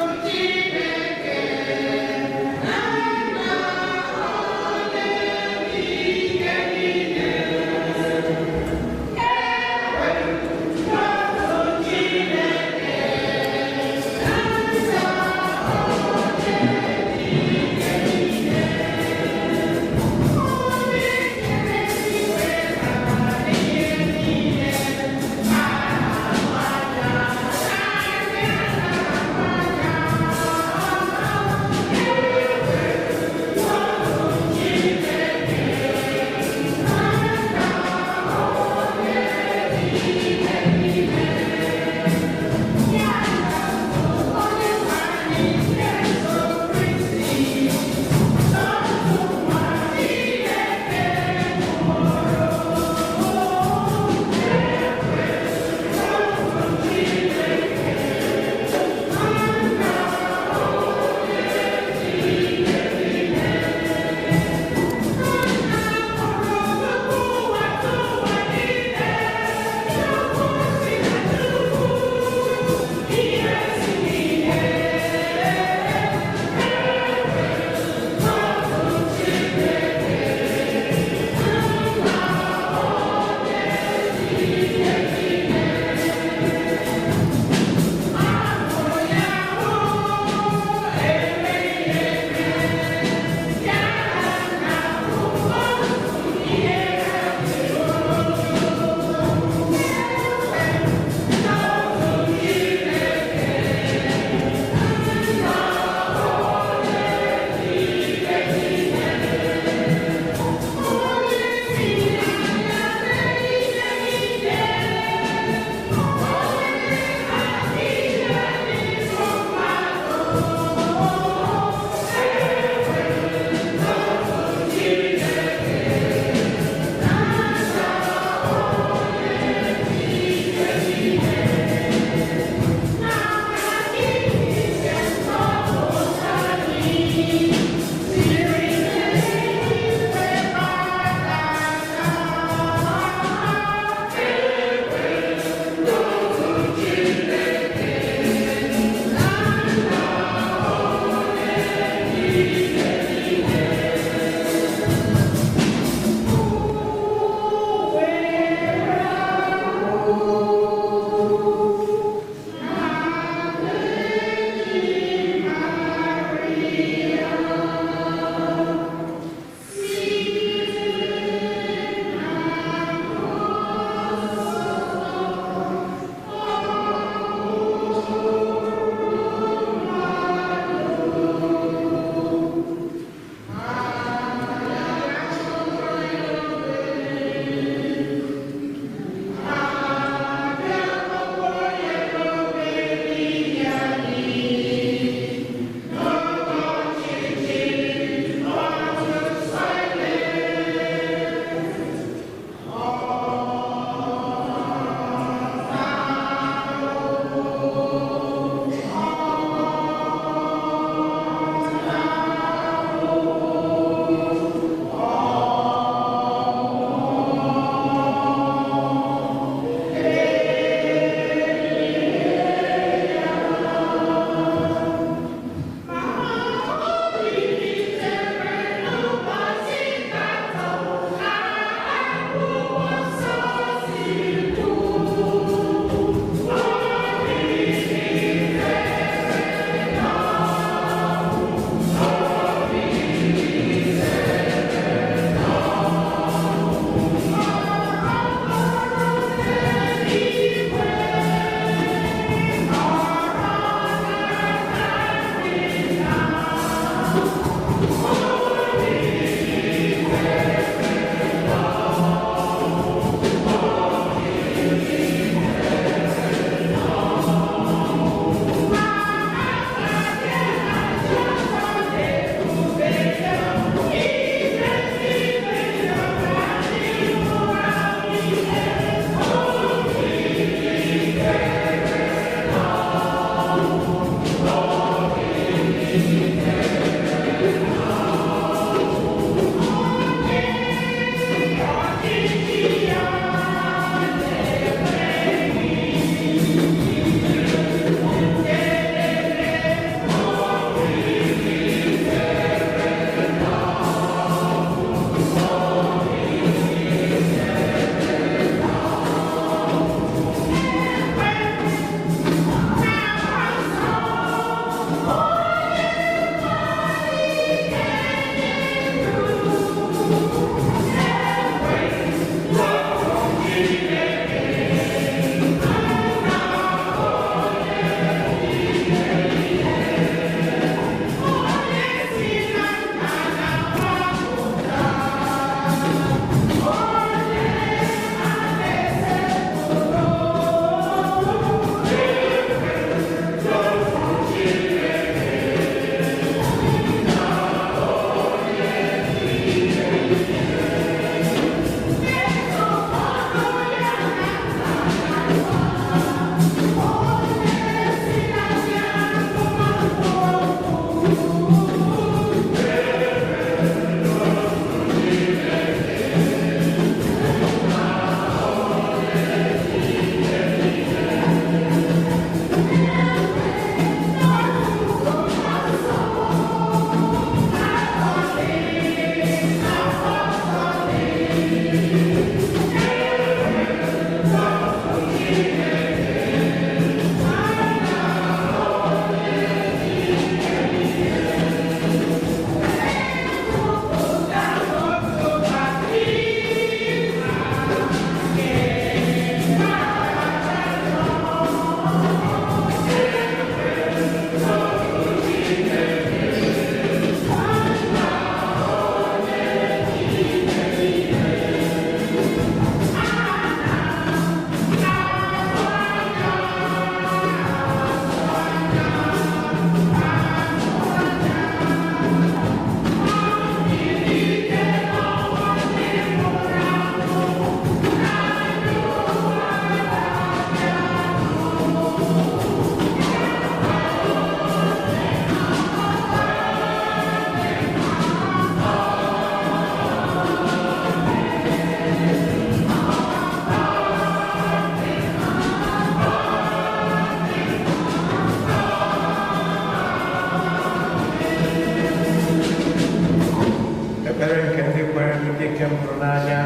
Ekpere nke ndị kwere ndị nke m hụrụ n'anya,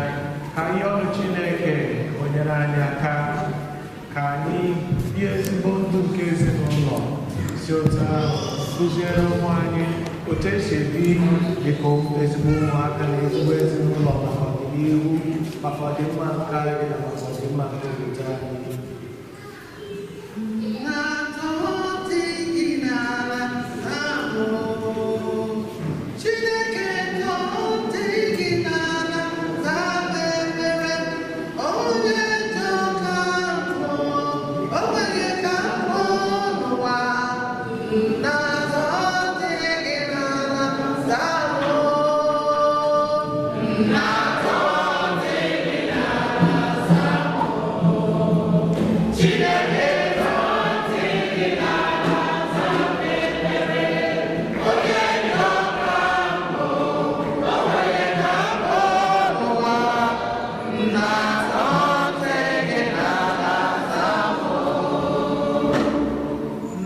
ka ihe ọrụ Chineke o nyere anyị aka ka anyị bie ezigbo ndụ nke ezinụlọ, si otu ahụ kụziere ụmụ anyị otu esi ebi dịka ezigbo ụmụaka na ezigbo ezinụlọ maka ọdịnihu, maka ọdịmma nke anyị na maka ọdịmma nke obodo anyị.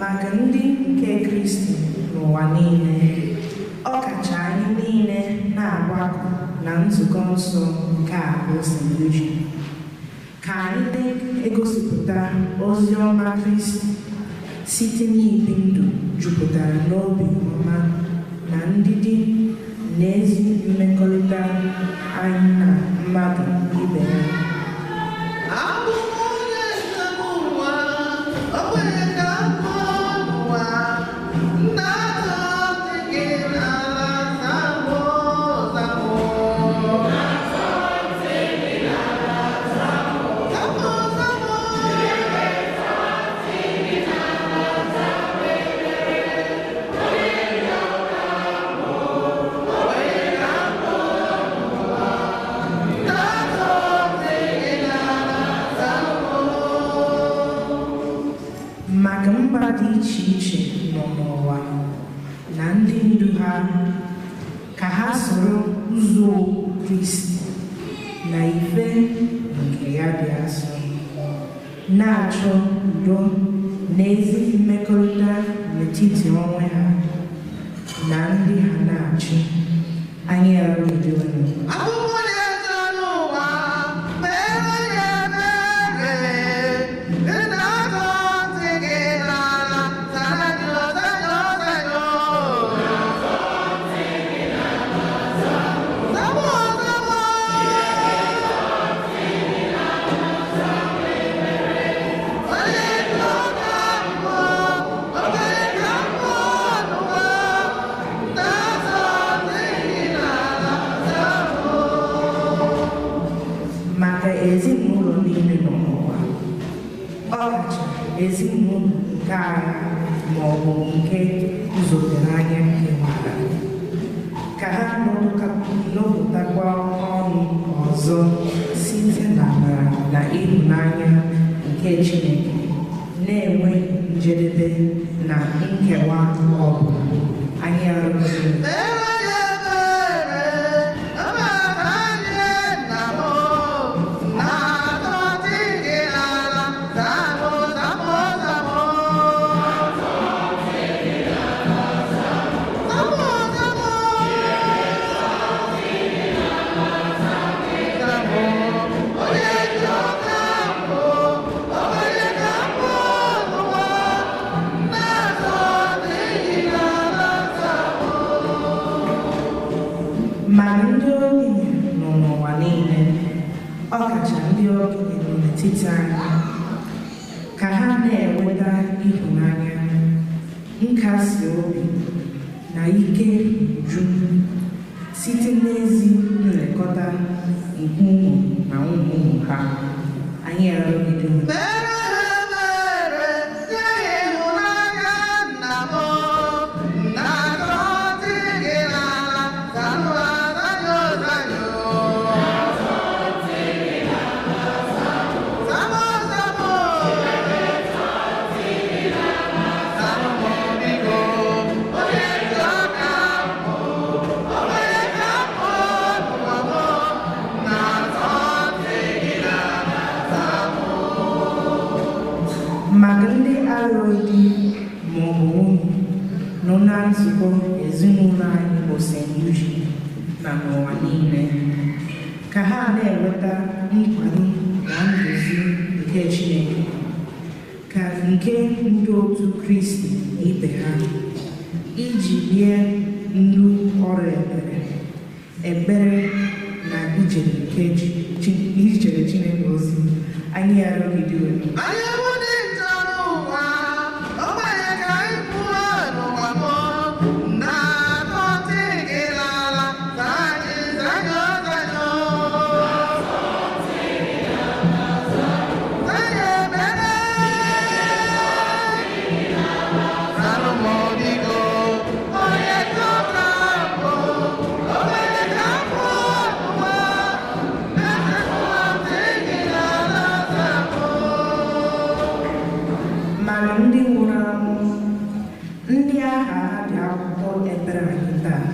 Maka ndị nke Kristi n'ụwa niile, ọ kacha anyị niile na-agbakọ na nzukọ nsọ nke a bụ St. Eugene, ka anyị na-egosipụta ozi ọma Kristi site n'ibi ndụ jupụtara n'obi ọma na ndidi na ezi mmekọrịta anyị na mmadụ ibe ya. Maka mba dị iche iche nọ n'ụwa na ndị ndu ha, ka ha soro ụzọ Kristi na ife nke ya dị asọ, na-achọ udo na ezi mmekọrịta n'etiti onwe ha na ndị ha na-achị. Anyị arụgidewenụ. Maka ezinụlọ niile nọ n'ụwa, ọkacha ezinụlọ nke agha ma ọ bụ nke nzotere anya kewara, ka ha nọpụtakwa ọnụ ọzọ site n'amara na ịhụnanya nke Chineke na-enweghị njedebe na nkewa ọbụla. Anyị arụghị. Ma ndị okenye nọ n'ụwa niile, ọkacha ndị okenye nọ n'etiti anyị, ka ha na-enweta ịhụnanya, nkasi obi na ike uju site n'ezi nlekọta nke ụmụ na ụmụ ụmụ ha. Anyị arụgidewo. Maka ndị alụghị di ma ọ bụ nwunye nọ na nzukọ ezinụlọ anyị bụ St. Eugene, na n'ụwa niile, ka ha na-enweta nkwado na nduzi nke Chineke, ka nke ndị otu Kristi ibe ha, iji bie ndụ ọrụ ebere, ekpere na ijere Chineke ozi. Anyị arịọgide unu. Anyị bụ ndị nchọrọ ụwa, ogbenye ka anyị pụọ n'ụwa m, na-atọ ntị gị n'ala, zanyi, zanyo, zanyo. Zanyo ebere, zanụ m biko, onye chọta mbụ, ogbenye ka m pụọ n'ụwa, na-atọ ntị gị n'ala, zanyo. Mana ndị nwụrụ anwụ, ndị agha ha dị akwụkwọ ekpere anyị taa,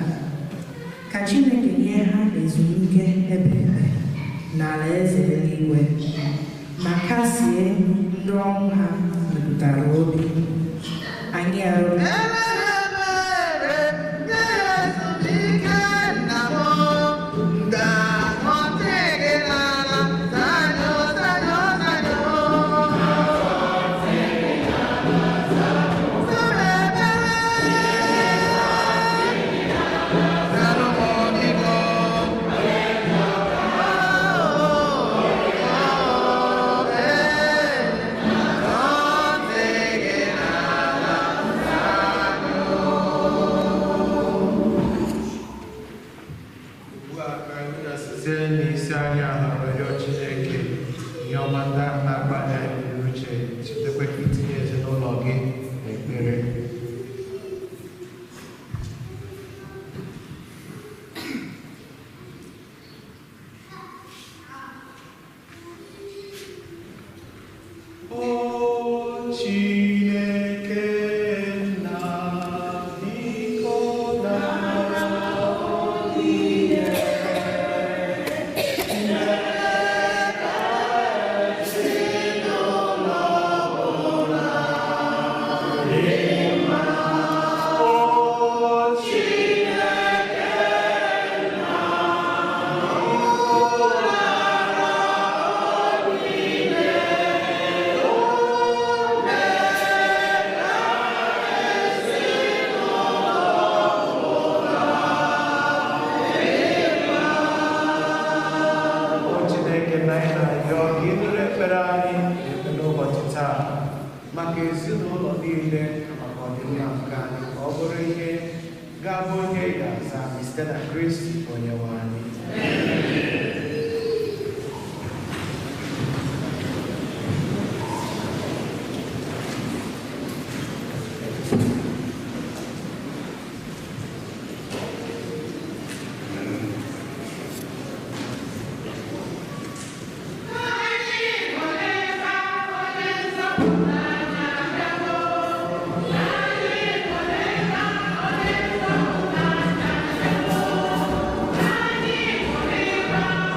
ka Chineke nye ha ezumike ebebe n'ala eze eluigwe, ma kasie ndị ọnwụ ha metụtara obi. Anyị arịọ. Ebere nye ezumike nna m, ga-atọ ntị gị n'ala, zanyo, zanyo, zanyo. Zara ebere, zanụ m biko. Oh, ee, tọ ntị gị n'ala. Ugbu a ka anyị ga-site n'isi anyị ahụrụ rịọ Chineke ihe ọma ndị ahụ na-akpali anyị n'uche, chetakwa itinye ezinụlọ gị n'ekpere. O Chineke nna, biko nara. O Chineke na anyị na-arịọ ka ị nụrụ ekpere anyị na-ekpe n'ụbọchị taa maka ezinụlọ niile na maka ọdịmma nke anyị, ka ọ bụrụ ihe ga-abụ onye ị ga-aza anyị site na Kristi onyenwe anyị. Anyị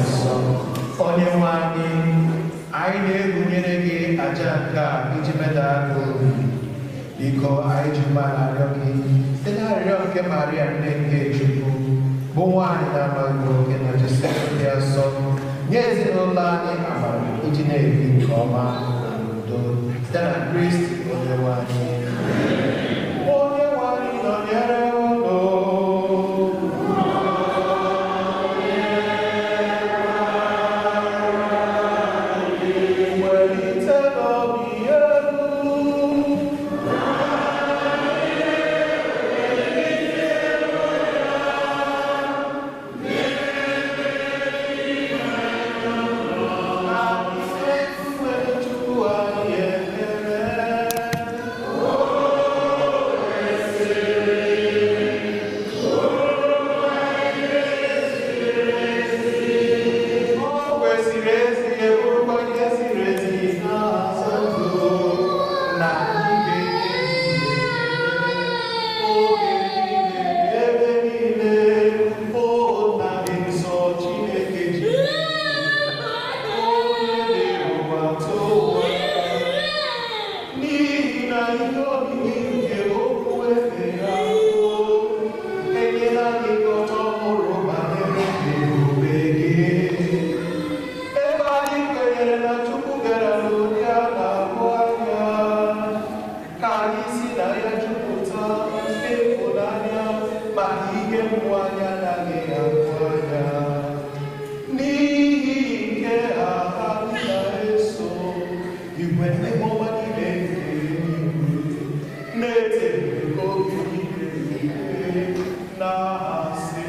Nsọ. Onye nwe anyị, anyị na-egwunyere gị aja nke a iji meda gị obi. Biko, anyị ji mmadụ arịọ gị site n'arịrịọ nke Maria nne nke Chukwu, bụ nwaanyị na-amaghị nwoke na Josef dị asọ, nye ezinụlọ anyị amara iji na-ebi nke ọma na n'udo site na Kristi onye nwe anyị. Onye nwe anyị nọnyere unu. Welite n'obi elu. Anyị na-ekwuwe Chukwu anyị ekele. O kwesịrị ezi, bụrụkwa ihe ziri ezi na-asọ ndụ na ike oge niile, ebe niile, o nna dị nsọ, Chineke ji onye na-erukwa ụwa, n'ihi na ihe omimi nke okwu eze ya enyela gị nghọta ọhụrụ banyere ebube gị. Ebe anyị kwenyere na Chukwu bịara n'ụdị a na-ahụ anya, ka anyị si na ya jupụta ịhụnanya maka ihe mmụọ anyị anaghị ahụ anya. N'ihi nke a, anyị na-eso igwe ndị mmụọ niile nke eluigwe na-ete oge niile na-asị: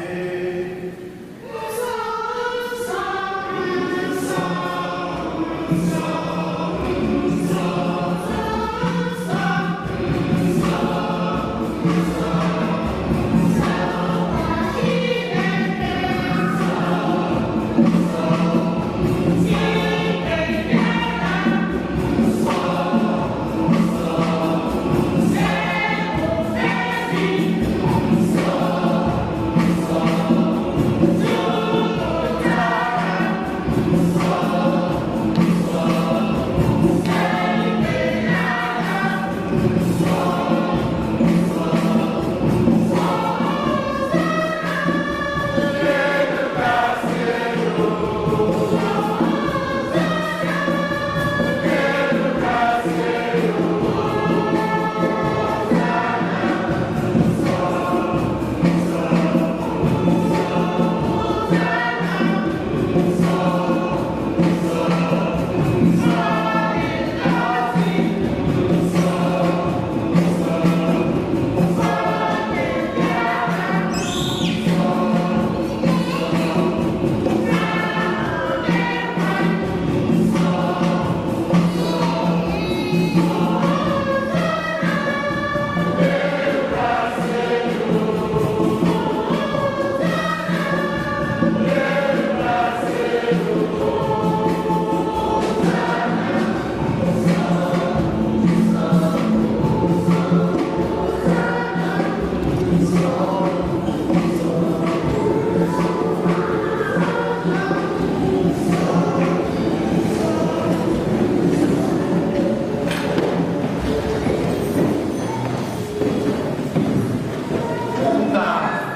Nna,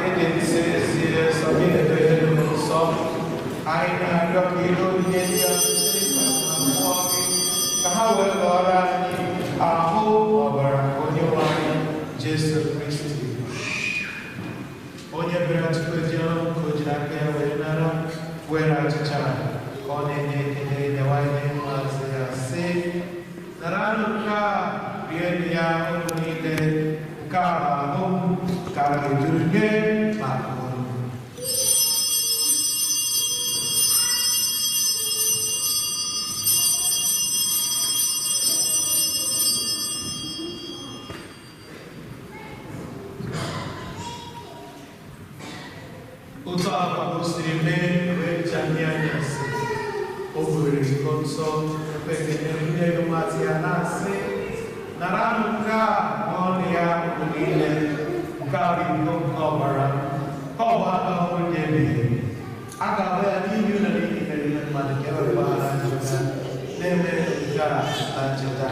ịdị nsọ ezie, sọ gị na-edo ihe dum nsọ. Anyị na-arịọ ka ihe onyinye ndị a site na mmụọ gị, ka ha wee ghọrọ anyị ahụ na ọbara nke Onyenwe anyị Jesu Kristi, onye bịara tupu eji ọrụ nke o jiri aka ya wee nara, were achịcha ka ọ na-enye ekele, nyewa ihe maazị ya, sị: "Naranụ nke a, rienụ ya unu niile. Nke a bụ ahụ m ka a ga-ejuru nye maka unu." Otu akwa o siri mee wee janye anyasị, o buru iko nsọ, ekwe ekele, nye ya ụmụazụ ya, na-asị: "Naranụ nke a, ṅụọnụ ya unu niile. Nke a bụ iko nke ọbara m, ka ọ bụ aka ọhụrụ dị ebighị ebi. A ga-agba ya n'ihi na n'ihi mere ihe mmadụ ka e wee gbaghara njọ ya na-eme nke a na ncheta.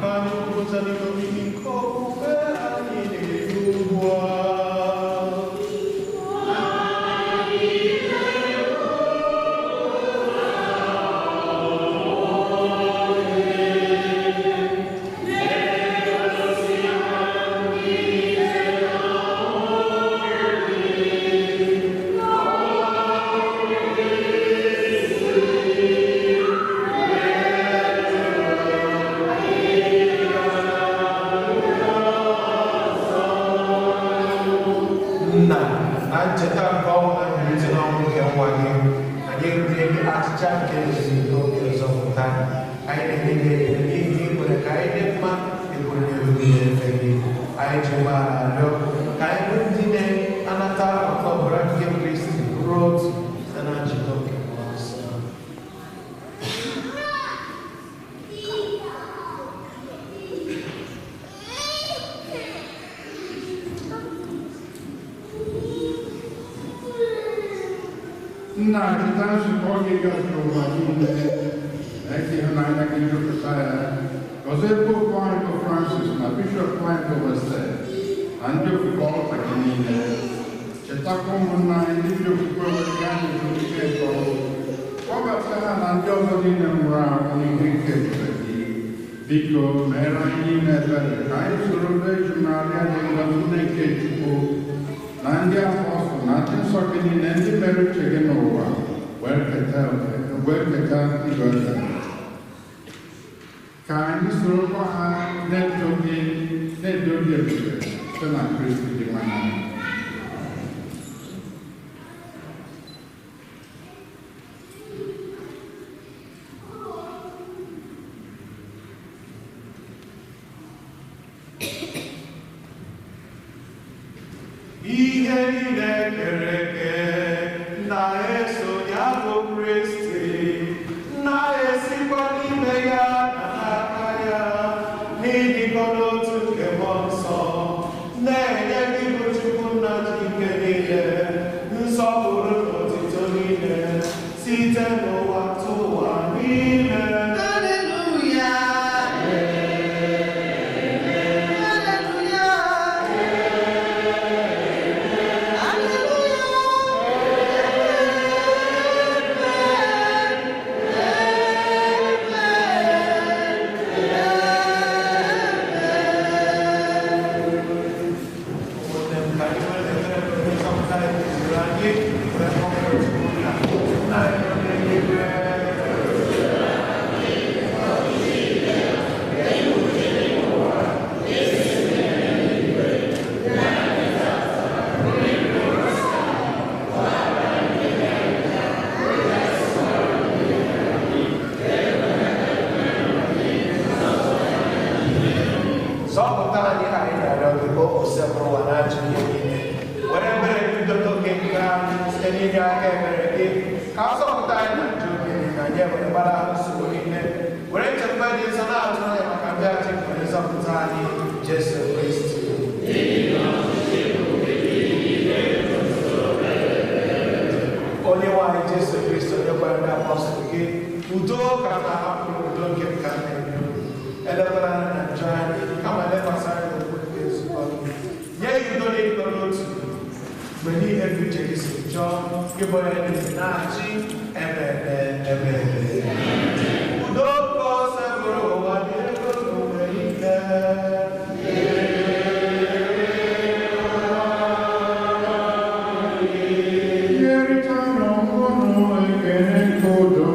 Ka anyị kwupụta n'ime omimi nke okwukwe anyị na-eru ugbu a. Nna, na ncheta nke ọnwụ na mbilite n'ọnwụ nke nwa gị, anyị erubere gị achịcha nke nzuzo nke nzọpụta. Anyị na-enye gị ekele n'ihi na ị kwere ka anyị dị mma ịbụrụ n'elu na-efe gị. Anyị ji ụgbọala arịọ ka anyị bụrụ ndị na-anata ọkụ ọbara nke Kristi bụrụ otu site na njikọ nke Mmụọ Nsọ. Nna, cheta nzukọ gị gazuru ụwa niile, mee ka ịhụnanya gị jupụta ya. Gọzie Popu anyị bụ Francis na Bishọp anyị bụ Wessel na ndị ofufe ọlta gị niile. Chetakwa ụmụnna anyị ndị ji okwukwe were gaa n'ezumike nke ọnwụ. Kpọbata ha na ndị ọzọ niile nwụrụ anwụ n'ihe nke ebube gị. Biko meere anyị niile ebere ka anyị soro Virgin Maria dị ngọzi nne nke Chukwu na ndị apọstụl na ndị nsọ gị niile ndị mere uche gị n'ụwa wee keta ndụ ebere. Ka anyị sorokwa ha na-eto gị na-edo gị ebube site na Kristi dị nwanne anyị. Ihe niile kere eke na-eso ya bụ Kristi, na-esikwa n'ime ya na n'aka ya, n'ịdịkọ n'otu nke Mmụọ Nsọ, na-enye gị bụ Chukwu Nna ji ike niile, nsọpụrụ na otuto niile, site n'ụwa tụ ụwa niile. Hallelujah. Hallelujah. Ụmụnne m, ka anyị nwee ekpere bụ onye nzọpụta anyị kụziri anyị, wee kpọkuo Chukwu Nna. Nna anyị nọ n'eluigwe. Zọpụta anyị anyị na-arịọ gị o Osebụrụwa na-ajọ ihe niile. Were ebere gị dote oge nke anyị site n'inye aka ebere gị ka ọ zọpụta anyị na njọ oge niile anyị ewere gbalahụ nsogbu niile. Were nchekwa dị nsọ na-atụ anya maka mbịaghachi nke onye nzọpụta anyị Jesu Kristi. Onye nwe anyị Jesu Kristi onye gwara ndị apọstụl gị udo ka m na-ahapụrụ udo nke m ka m na-enye unu. Elekwala anya na njọ anyị kama lekwasị anya n'okwu nke nzukọ gị. Nye ya udo na ịdịkọ n'otu mgbe niile bụ uche gị si chọọ ịbụ onye dị na-achị ebe ebe ebe ebe. Udo ka ọ sebụrụ ụwa dị ego mgbe niile. Nyerịta n'ọnwụ ekele nke udo.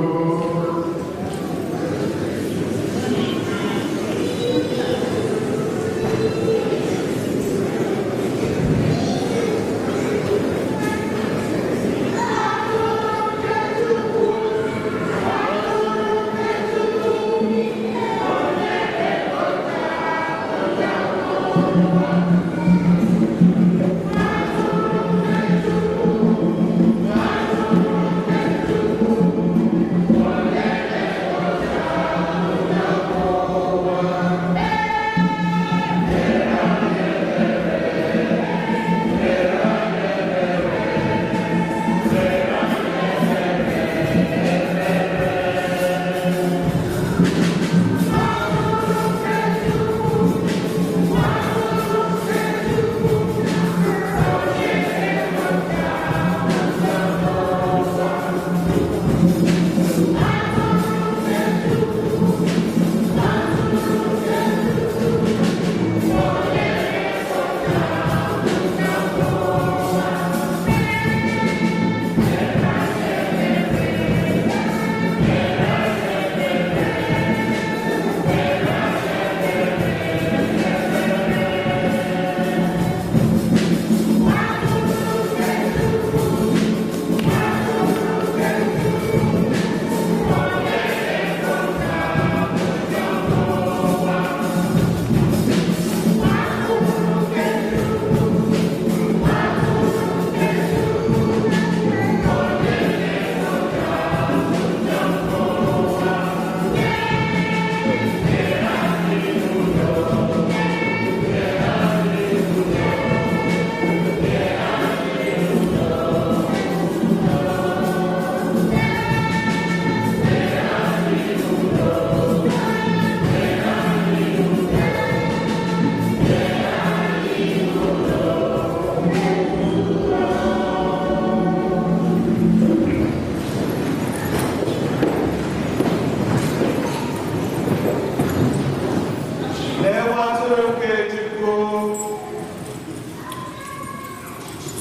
Hallelujah.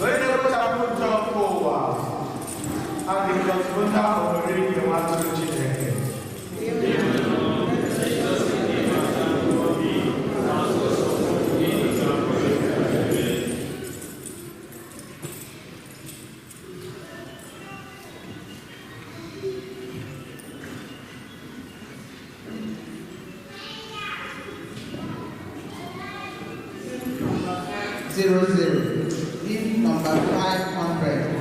Onye na-ekpochapụ njọ nke ụwa, adị ngọzi bụ ndị ahụ nwere ike nwa atụrụ Chineke. Zero zero. Hymn number 500.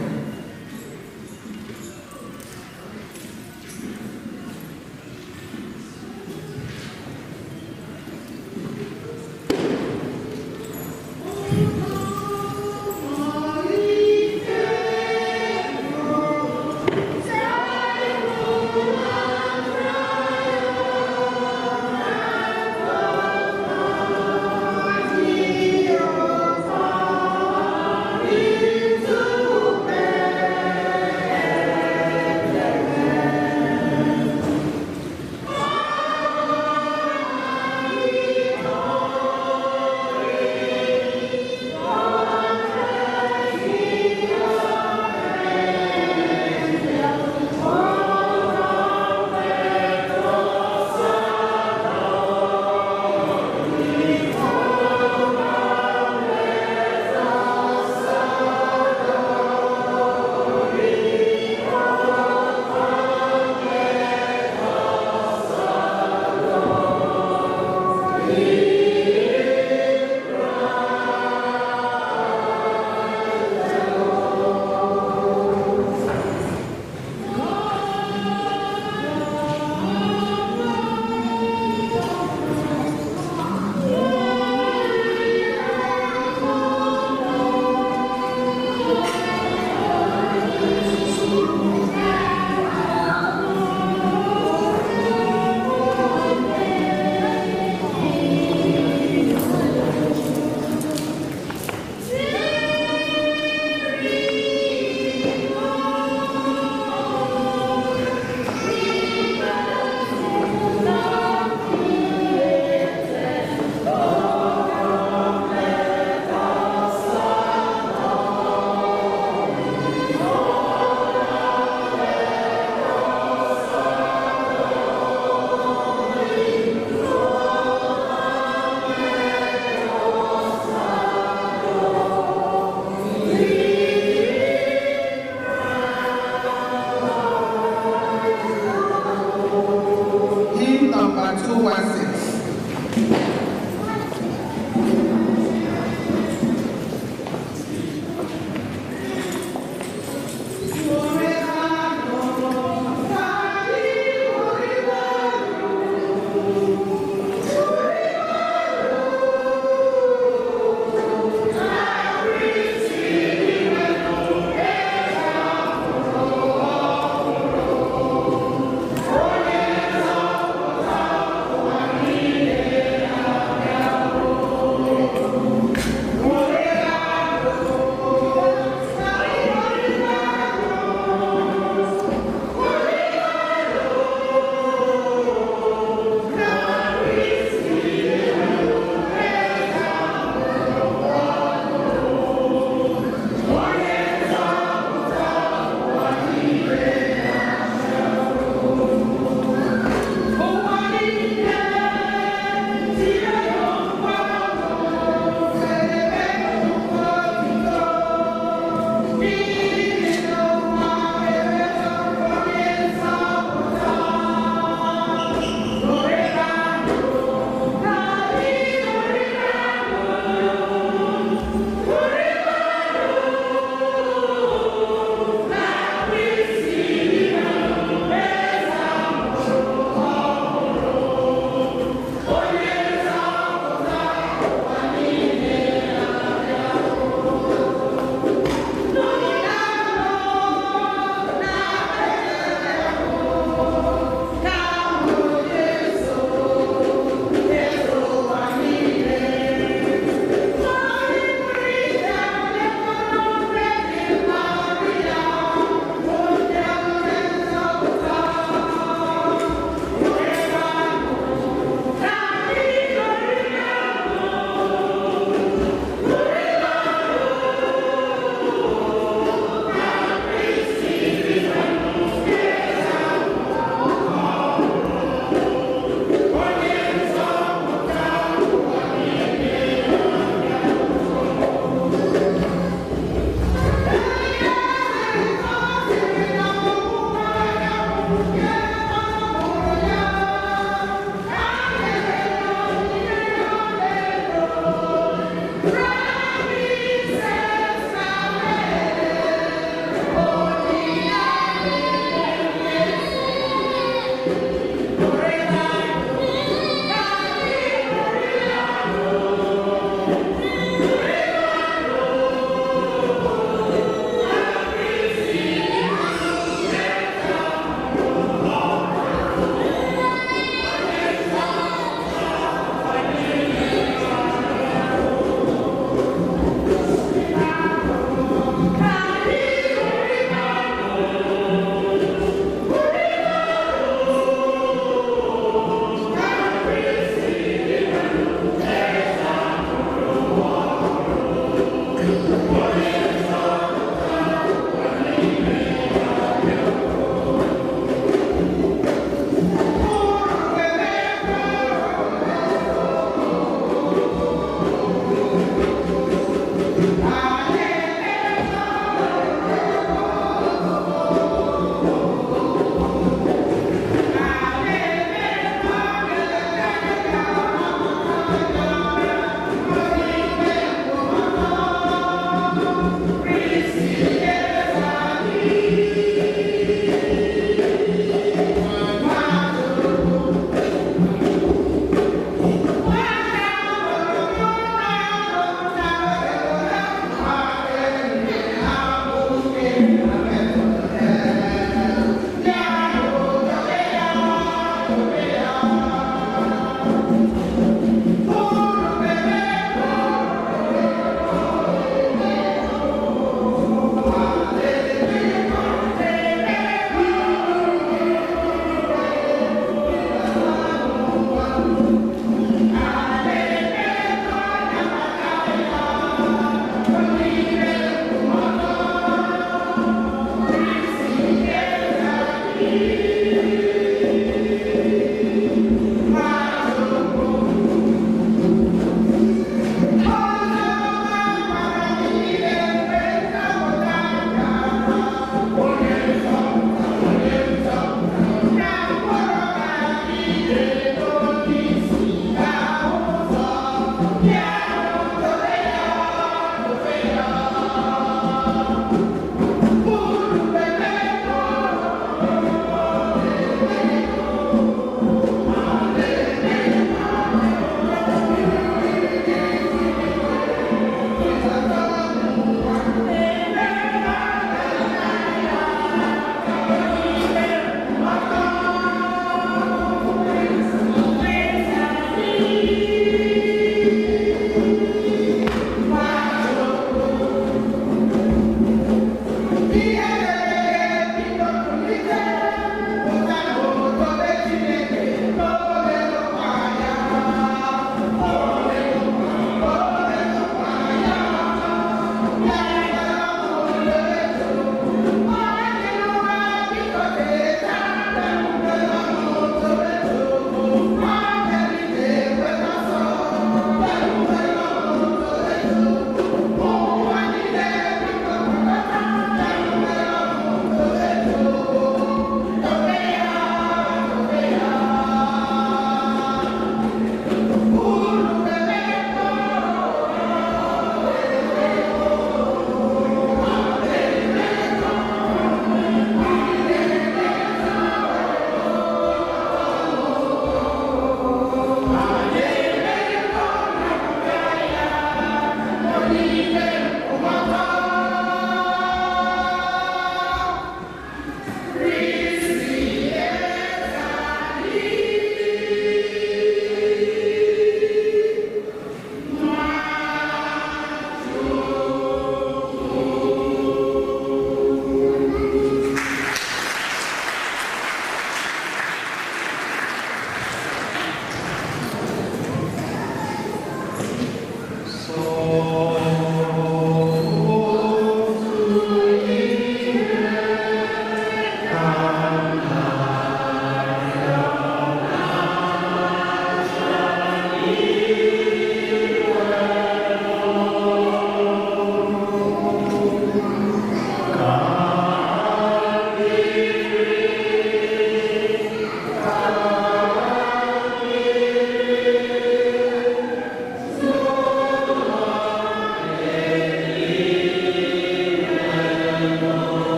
Hymn number 216.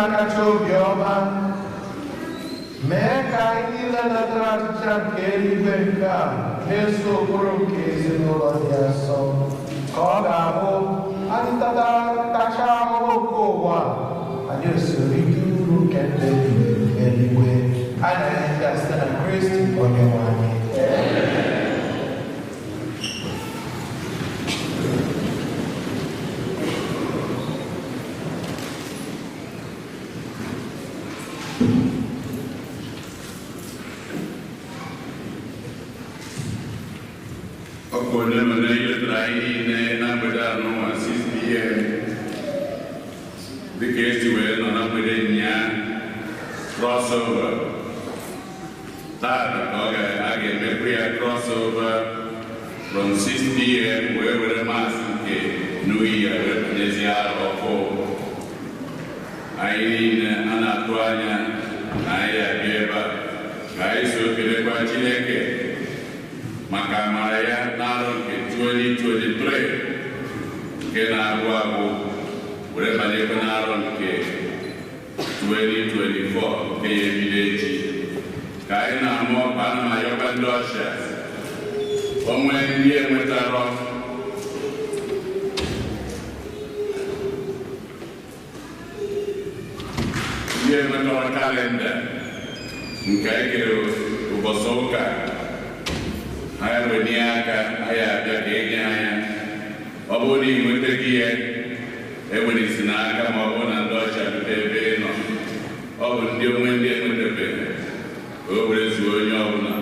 Nna kacha obiọma, mee ka anyị niile natara achịcha nke eluigwe nke a na-eso ụkpụrụ nke ezinụlọ dị asọ, ka ọ ga-abụ anyị tacha ahụhụ nke ụwa, anyị esoro ike uru nke ndụ ebighị ebi n'eluigwe. Anyị na-enye ya site na Kristi Onyenwe anyị. Ọkụ ole na ole letara anyị niile na mgbede a n'ụwa 6 p.m. dịka esi wee nọ na mgbede nyaa crossover taata ka a ga-emekwu ya crossover from 6 p.m. wee were maasị nke New Year wee banyezie arọ ọkụ. Anyị niile a na-atụ anya na anyị abịa ebe a ka anyị so kelekwa Chineke maka amara ya n'arọ nke 2023 nke na-agwụ agwụ were banyekwa n'arọ nke 2024 nke ya ebido echi. Ka anyị na-amụ ọkpa, ana m ayọkwa ndị ọcha onwe ndị enwetarọ ndị enwetarọ kalenda nke anyị kere ụbọchị ụka, ha wenye aka anyị abịa ka enye anya. Ọ bụrụ na ị nwetaghị ihe enwere isi n'aka ma ọ bụrụ na ndị ọcha bute ebe ị nọ, ọ bụ ndị onwe ndị enwetabeghị ka o were zuo onye ọbụla,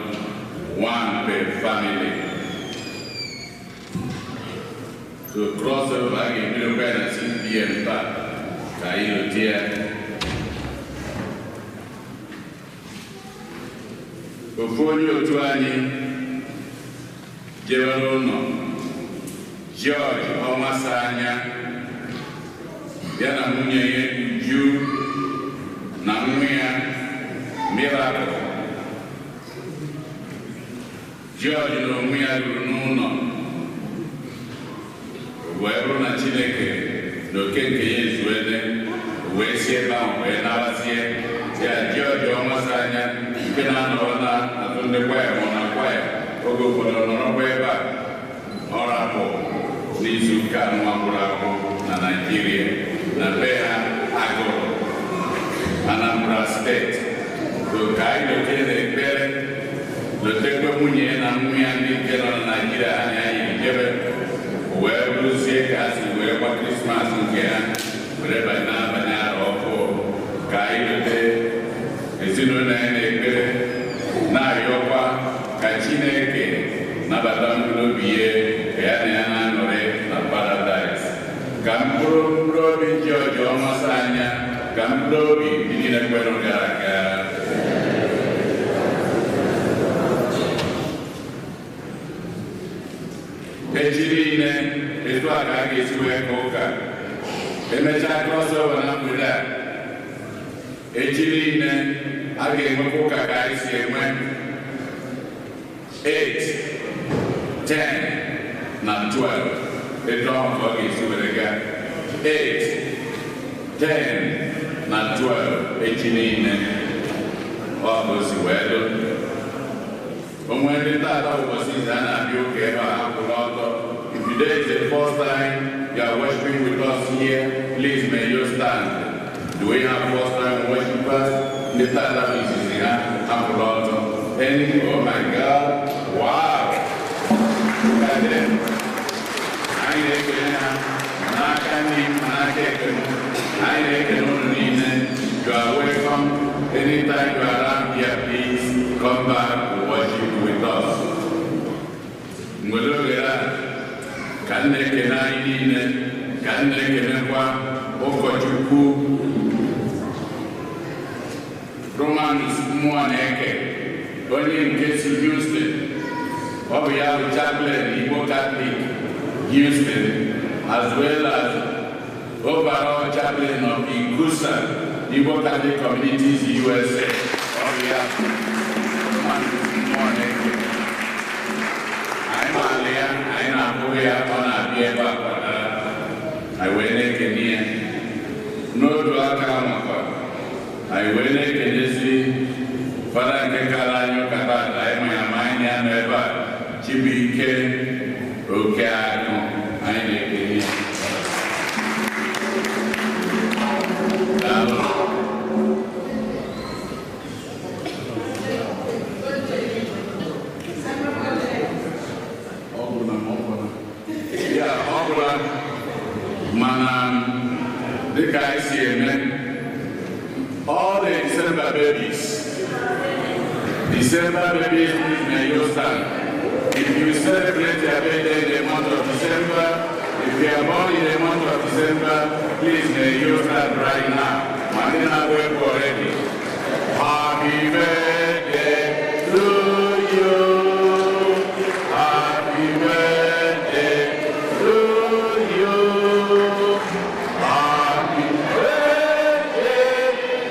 one per family. So crossover a ga-ebidokwa ya na 6 p.m. taa ka anyị lote ya. Ofu onye otu anyị jewere ụlọ, George Ọnwasa anya, ya na nwunye ya Uju na nwa ya Miracle. George na onwe ya ruru n'ụlọ wee bụrụ na Chineke na oke nke ya ezuele, wee si ebe ahụ wee narazie ya. George Ọnwasa anya nke na-anọrọ na atụ ndị kwaya ma ọ na kwaya oge ụfọdụ nọrọkwa ebe a, ọ rapụ n'izu ụka nwa gwụrụ agwụ na Naịjirịa na be ha Agụrụ, Anambra steeti. Ka anyị lote n'ekpere, lotekwe nwunye na nwa ya ndị nke nọ na Naịjirịa ha na anyị jebe wee bụrụzie ka ha si wee gba Krismas nke ha were banye n'abalị arọ ọkụ. Ka anyị lote ezinụlọ anyị n'ekpere, na-arịọkwa ka Chineke nabata mkpụrụ obi ya ka ya na ya na-aṅụrị na paradaịs. Ka mkpụrụ obi George Ọnwasa anya, ka mkpụrụ obi ndị niile kwerụ gara aga. Echi niile etu a ka a ga-esi wee ka ụka emechaa crossover na mgbede a. Echi niile a ga-enwekwa ụka ka anyị si enwe 8, 10 na 12. Etu ahụ ka ọ ga-esi were gaa 8, 10 na 12 echi niile. Ọ bụ o si wee do onwe ndị tata ụbọchị izu a na-abịa ụka ebe a akwụrụ ọtọ. If today is the first time you are worshiping with us here, please may you stand. Do we have first time worshipers? Ndị tata bụ izizi ha akwụrụ ọtọ. Any? Oh my God, wow. Look at them. Anyị na-ekele ha n'aka nri m n'aka ekele m. Anyị na-ekele unu niile. You are welcome. Anytime you are around here, please come back to worship with us. Nwere ohere a ka m na-ekele anyị niile, ka m na-ekelekwa ụkọchukwu Romanus Mmụọ na-eke, onye nke si Houston. Ọ bụ ya bụ chaplain Igbo Catholic Houston, as well as overall chaplain of ICCUSA, Igbo Catholic Communities USA. Ọ bụ ya Romanus Mmụọ na-eke. Anyị maara ya, anyị na-ahụ ya, ọ na-abịa ebe a kwadara. Anyị wee na-ekene ya. N'otu aka ha anyị wee na-ekelezi fada nke kara anyị ụka taata anyị ma ya ma anyị ya nọ ebe a Chibuike Okeakụ anyị na-ekele ya. Daalụ. Ọ bụ na ma ọ bụ na ya ọ bụla mana dịka anyị si eme all the December babies, please may you stand. If you celebrate your birthday in the month of December, if you are born in the month of December, please may you stand right now. Marina work already. Happy birthday to you. Happy birthday to you. Happy birthday,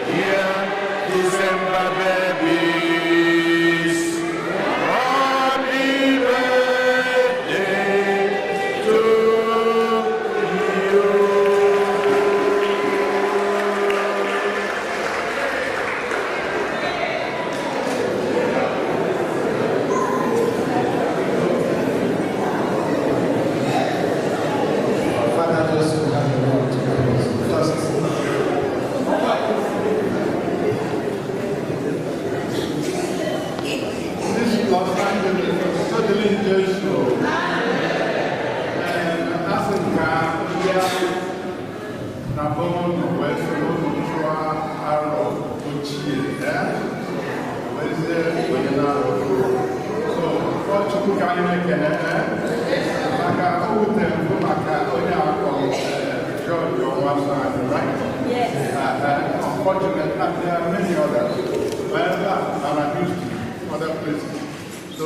dear December babies. Happy birthday to you. Father, just to have the word to us. Just This Los Angeles is totally Jesu. And asị ka ndị ahụ na be unu wee soro unu chụọ arọ ochie wezie onye na-arọ ọhụrụ. So, ọ Chukwu ka anyị na-ekele maka o wutere mbụ maka onye akpọrọ George Onwasa anyị, right? Yes. Unfortunately, and there are many others. But and I'm used to other places. So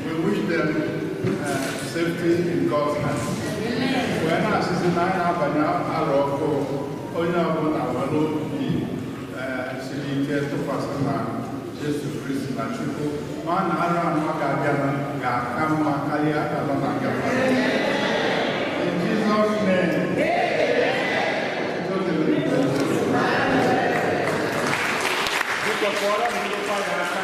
we wish them safety in God's hands. When I see nine abanye arọ ọkụ onye ọbụla nwere obi siri ike tụkwasị na Jesu Kristi na Chukwu ma na arụ anọ ga-abịa ga-aka mma karịa anọ na gafe. In Jesus' name. Totally. Biko kụọrọ m ndị kwaya aka.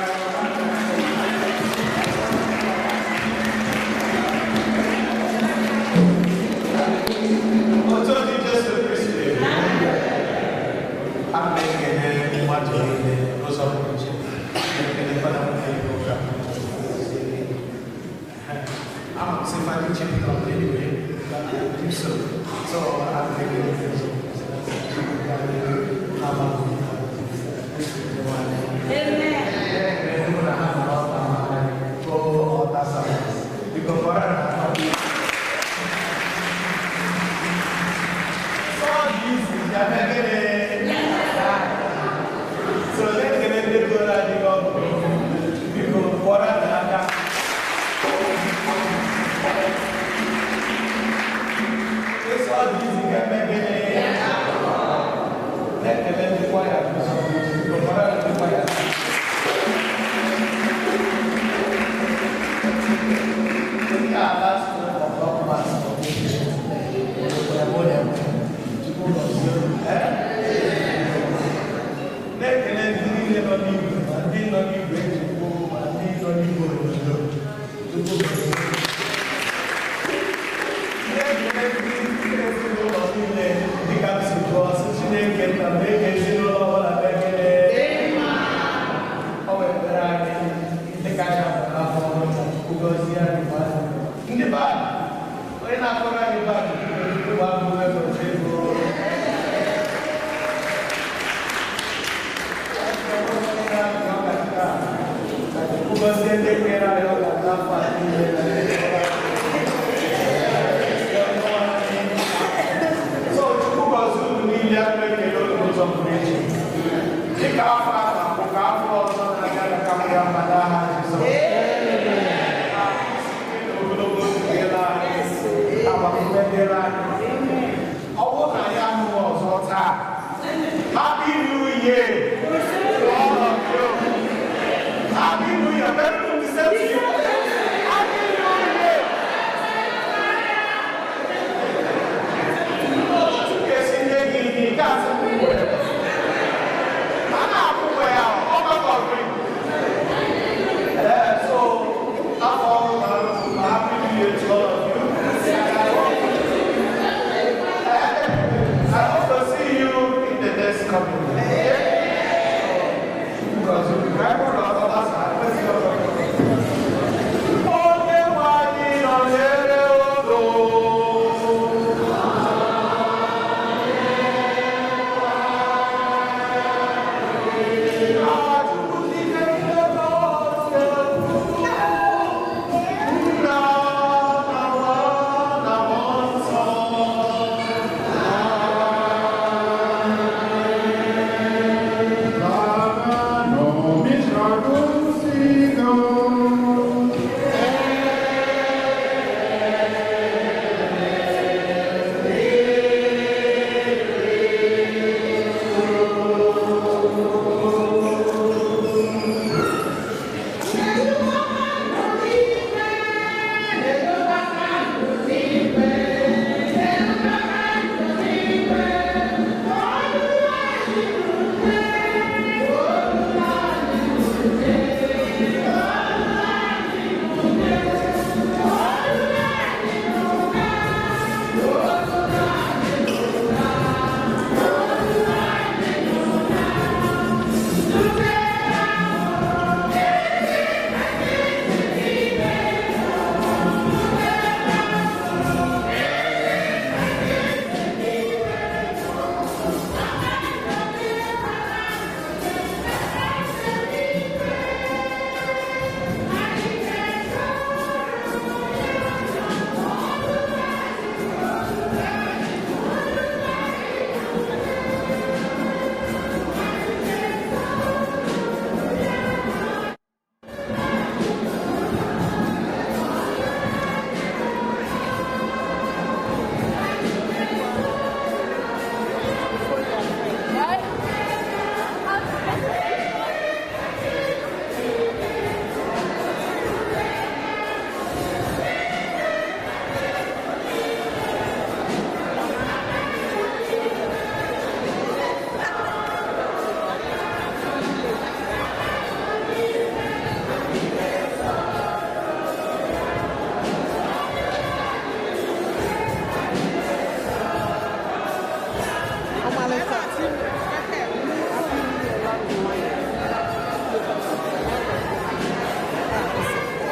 Otu dị Jesu Kristi. A na-ekele mmadụ niile n'ụzọ pụrụ iche. Na-ekele Fada nwoke ụka. Ama m sị Fada Chief nọ anyway, but I believe so. So a na-ekele n'ụzọ pụrụ iche. Chukwu ka anyị na-ama Na-ekele ndị niile nọ n'igwe ma ndị nọ n'igwe ejikwu ma ndị nọ n'igwe onyonyo. Chukwu gọzie unu. Na-ekele ndị ezinụlọ niile dịka m si gụọ sị Chineke nna m na-eke ezinụlọ ọbụla na-ekele. Ọ wetara anyị dịka anyị abụọ afọ ọhụrụ ka Chukwu gọzie anyị ma anyị. Ndị bad, onye na-akọrọ anyị bad, Chukwu gbaa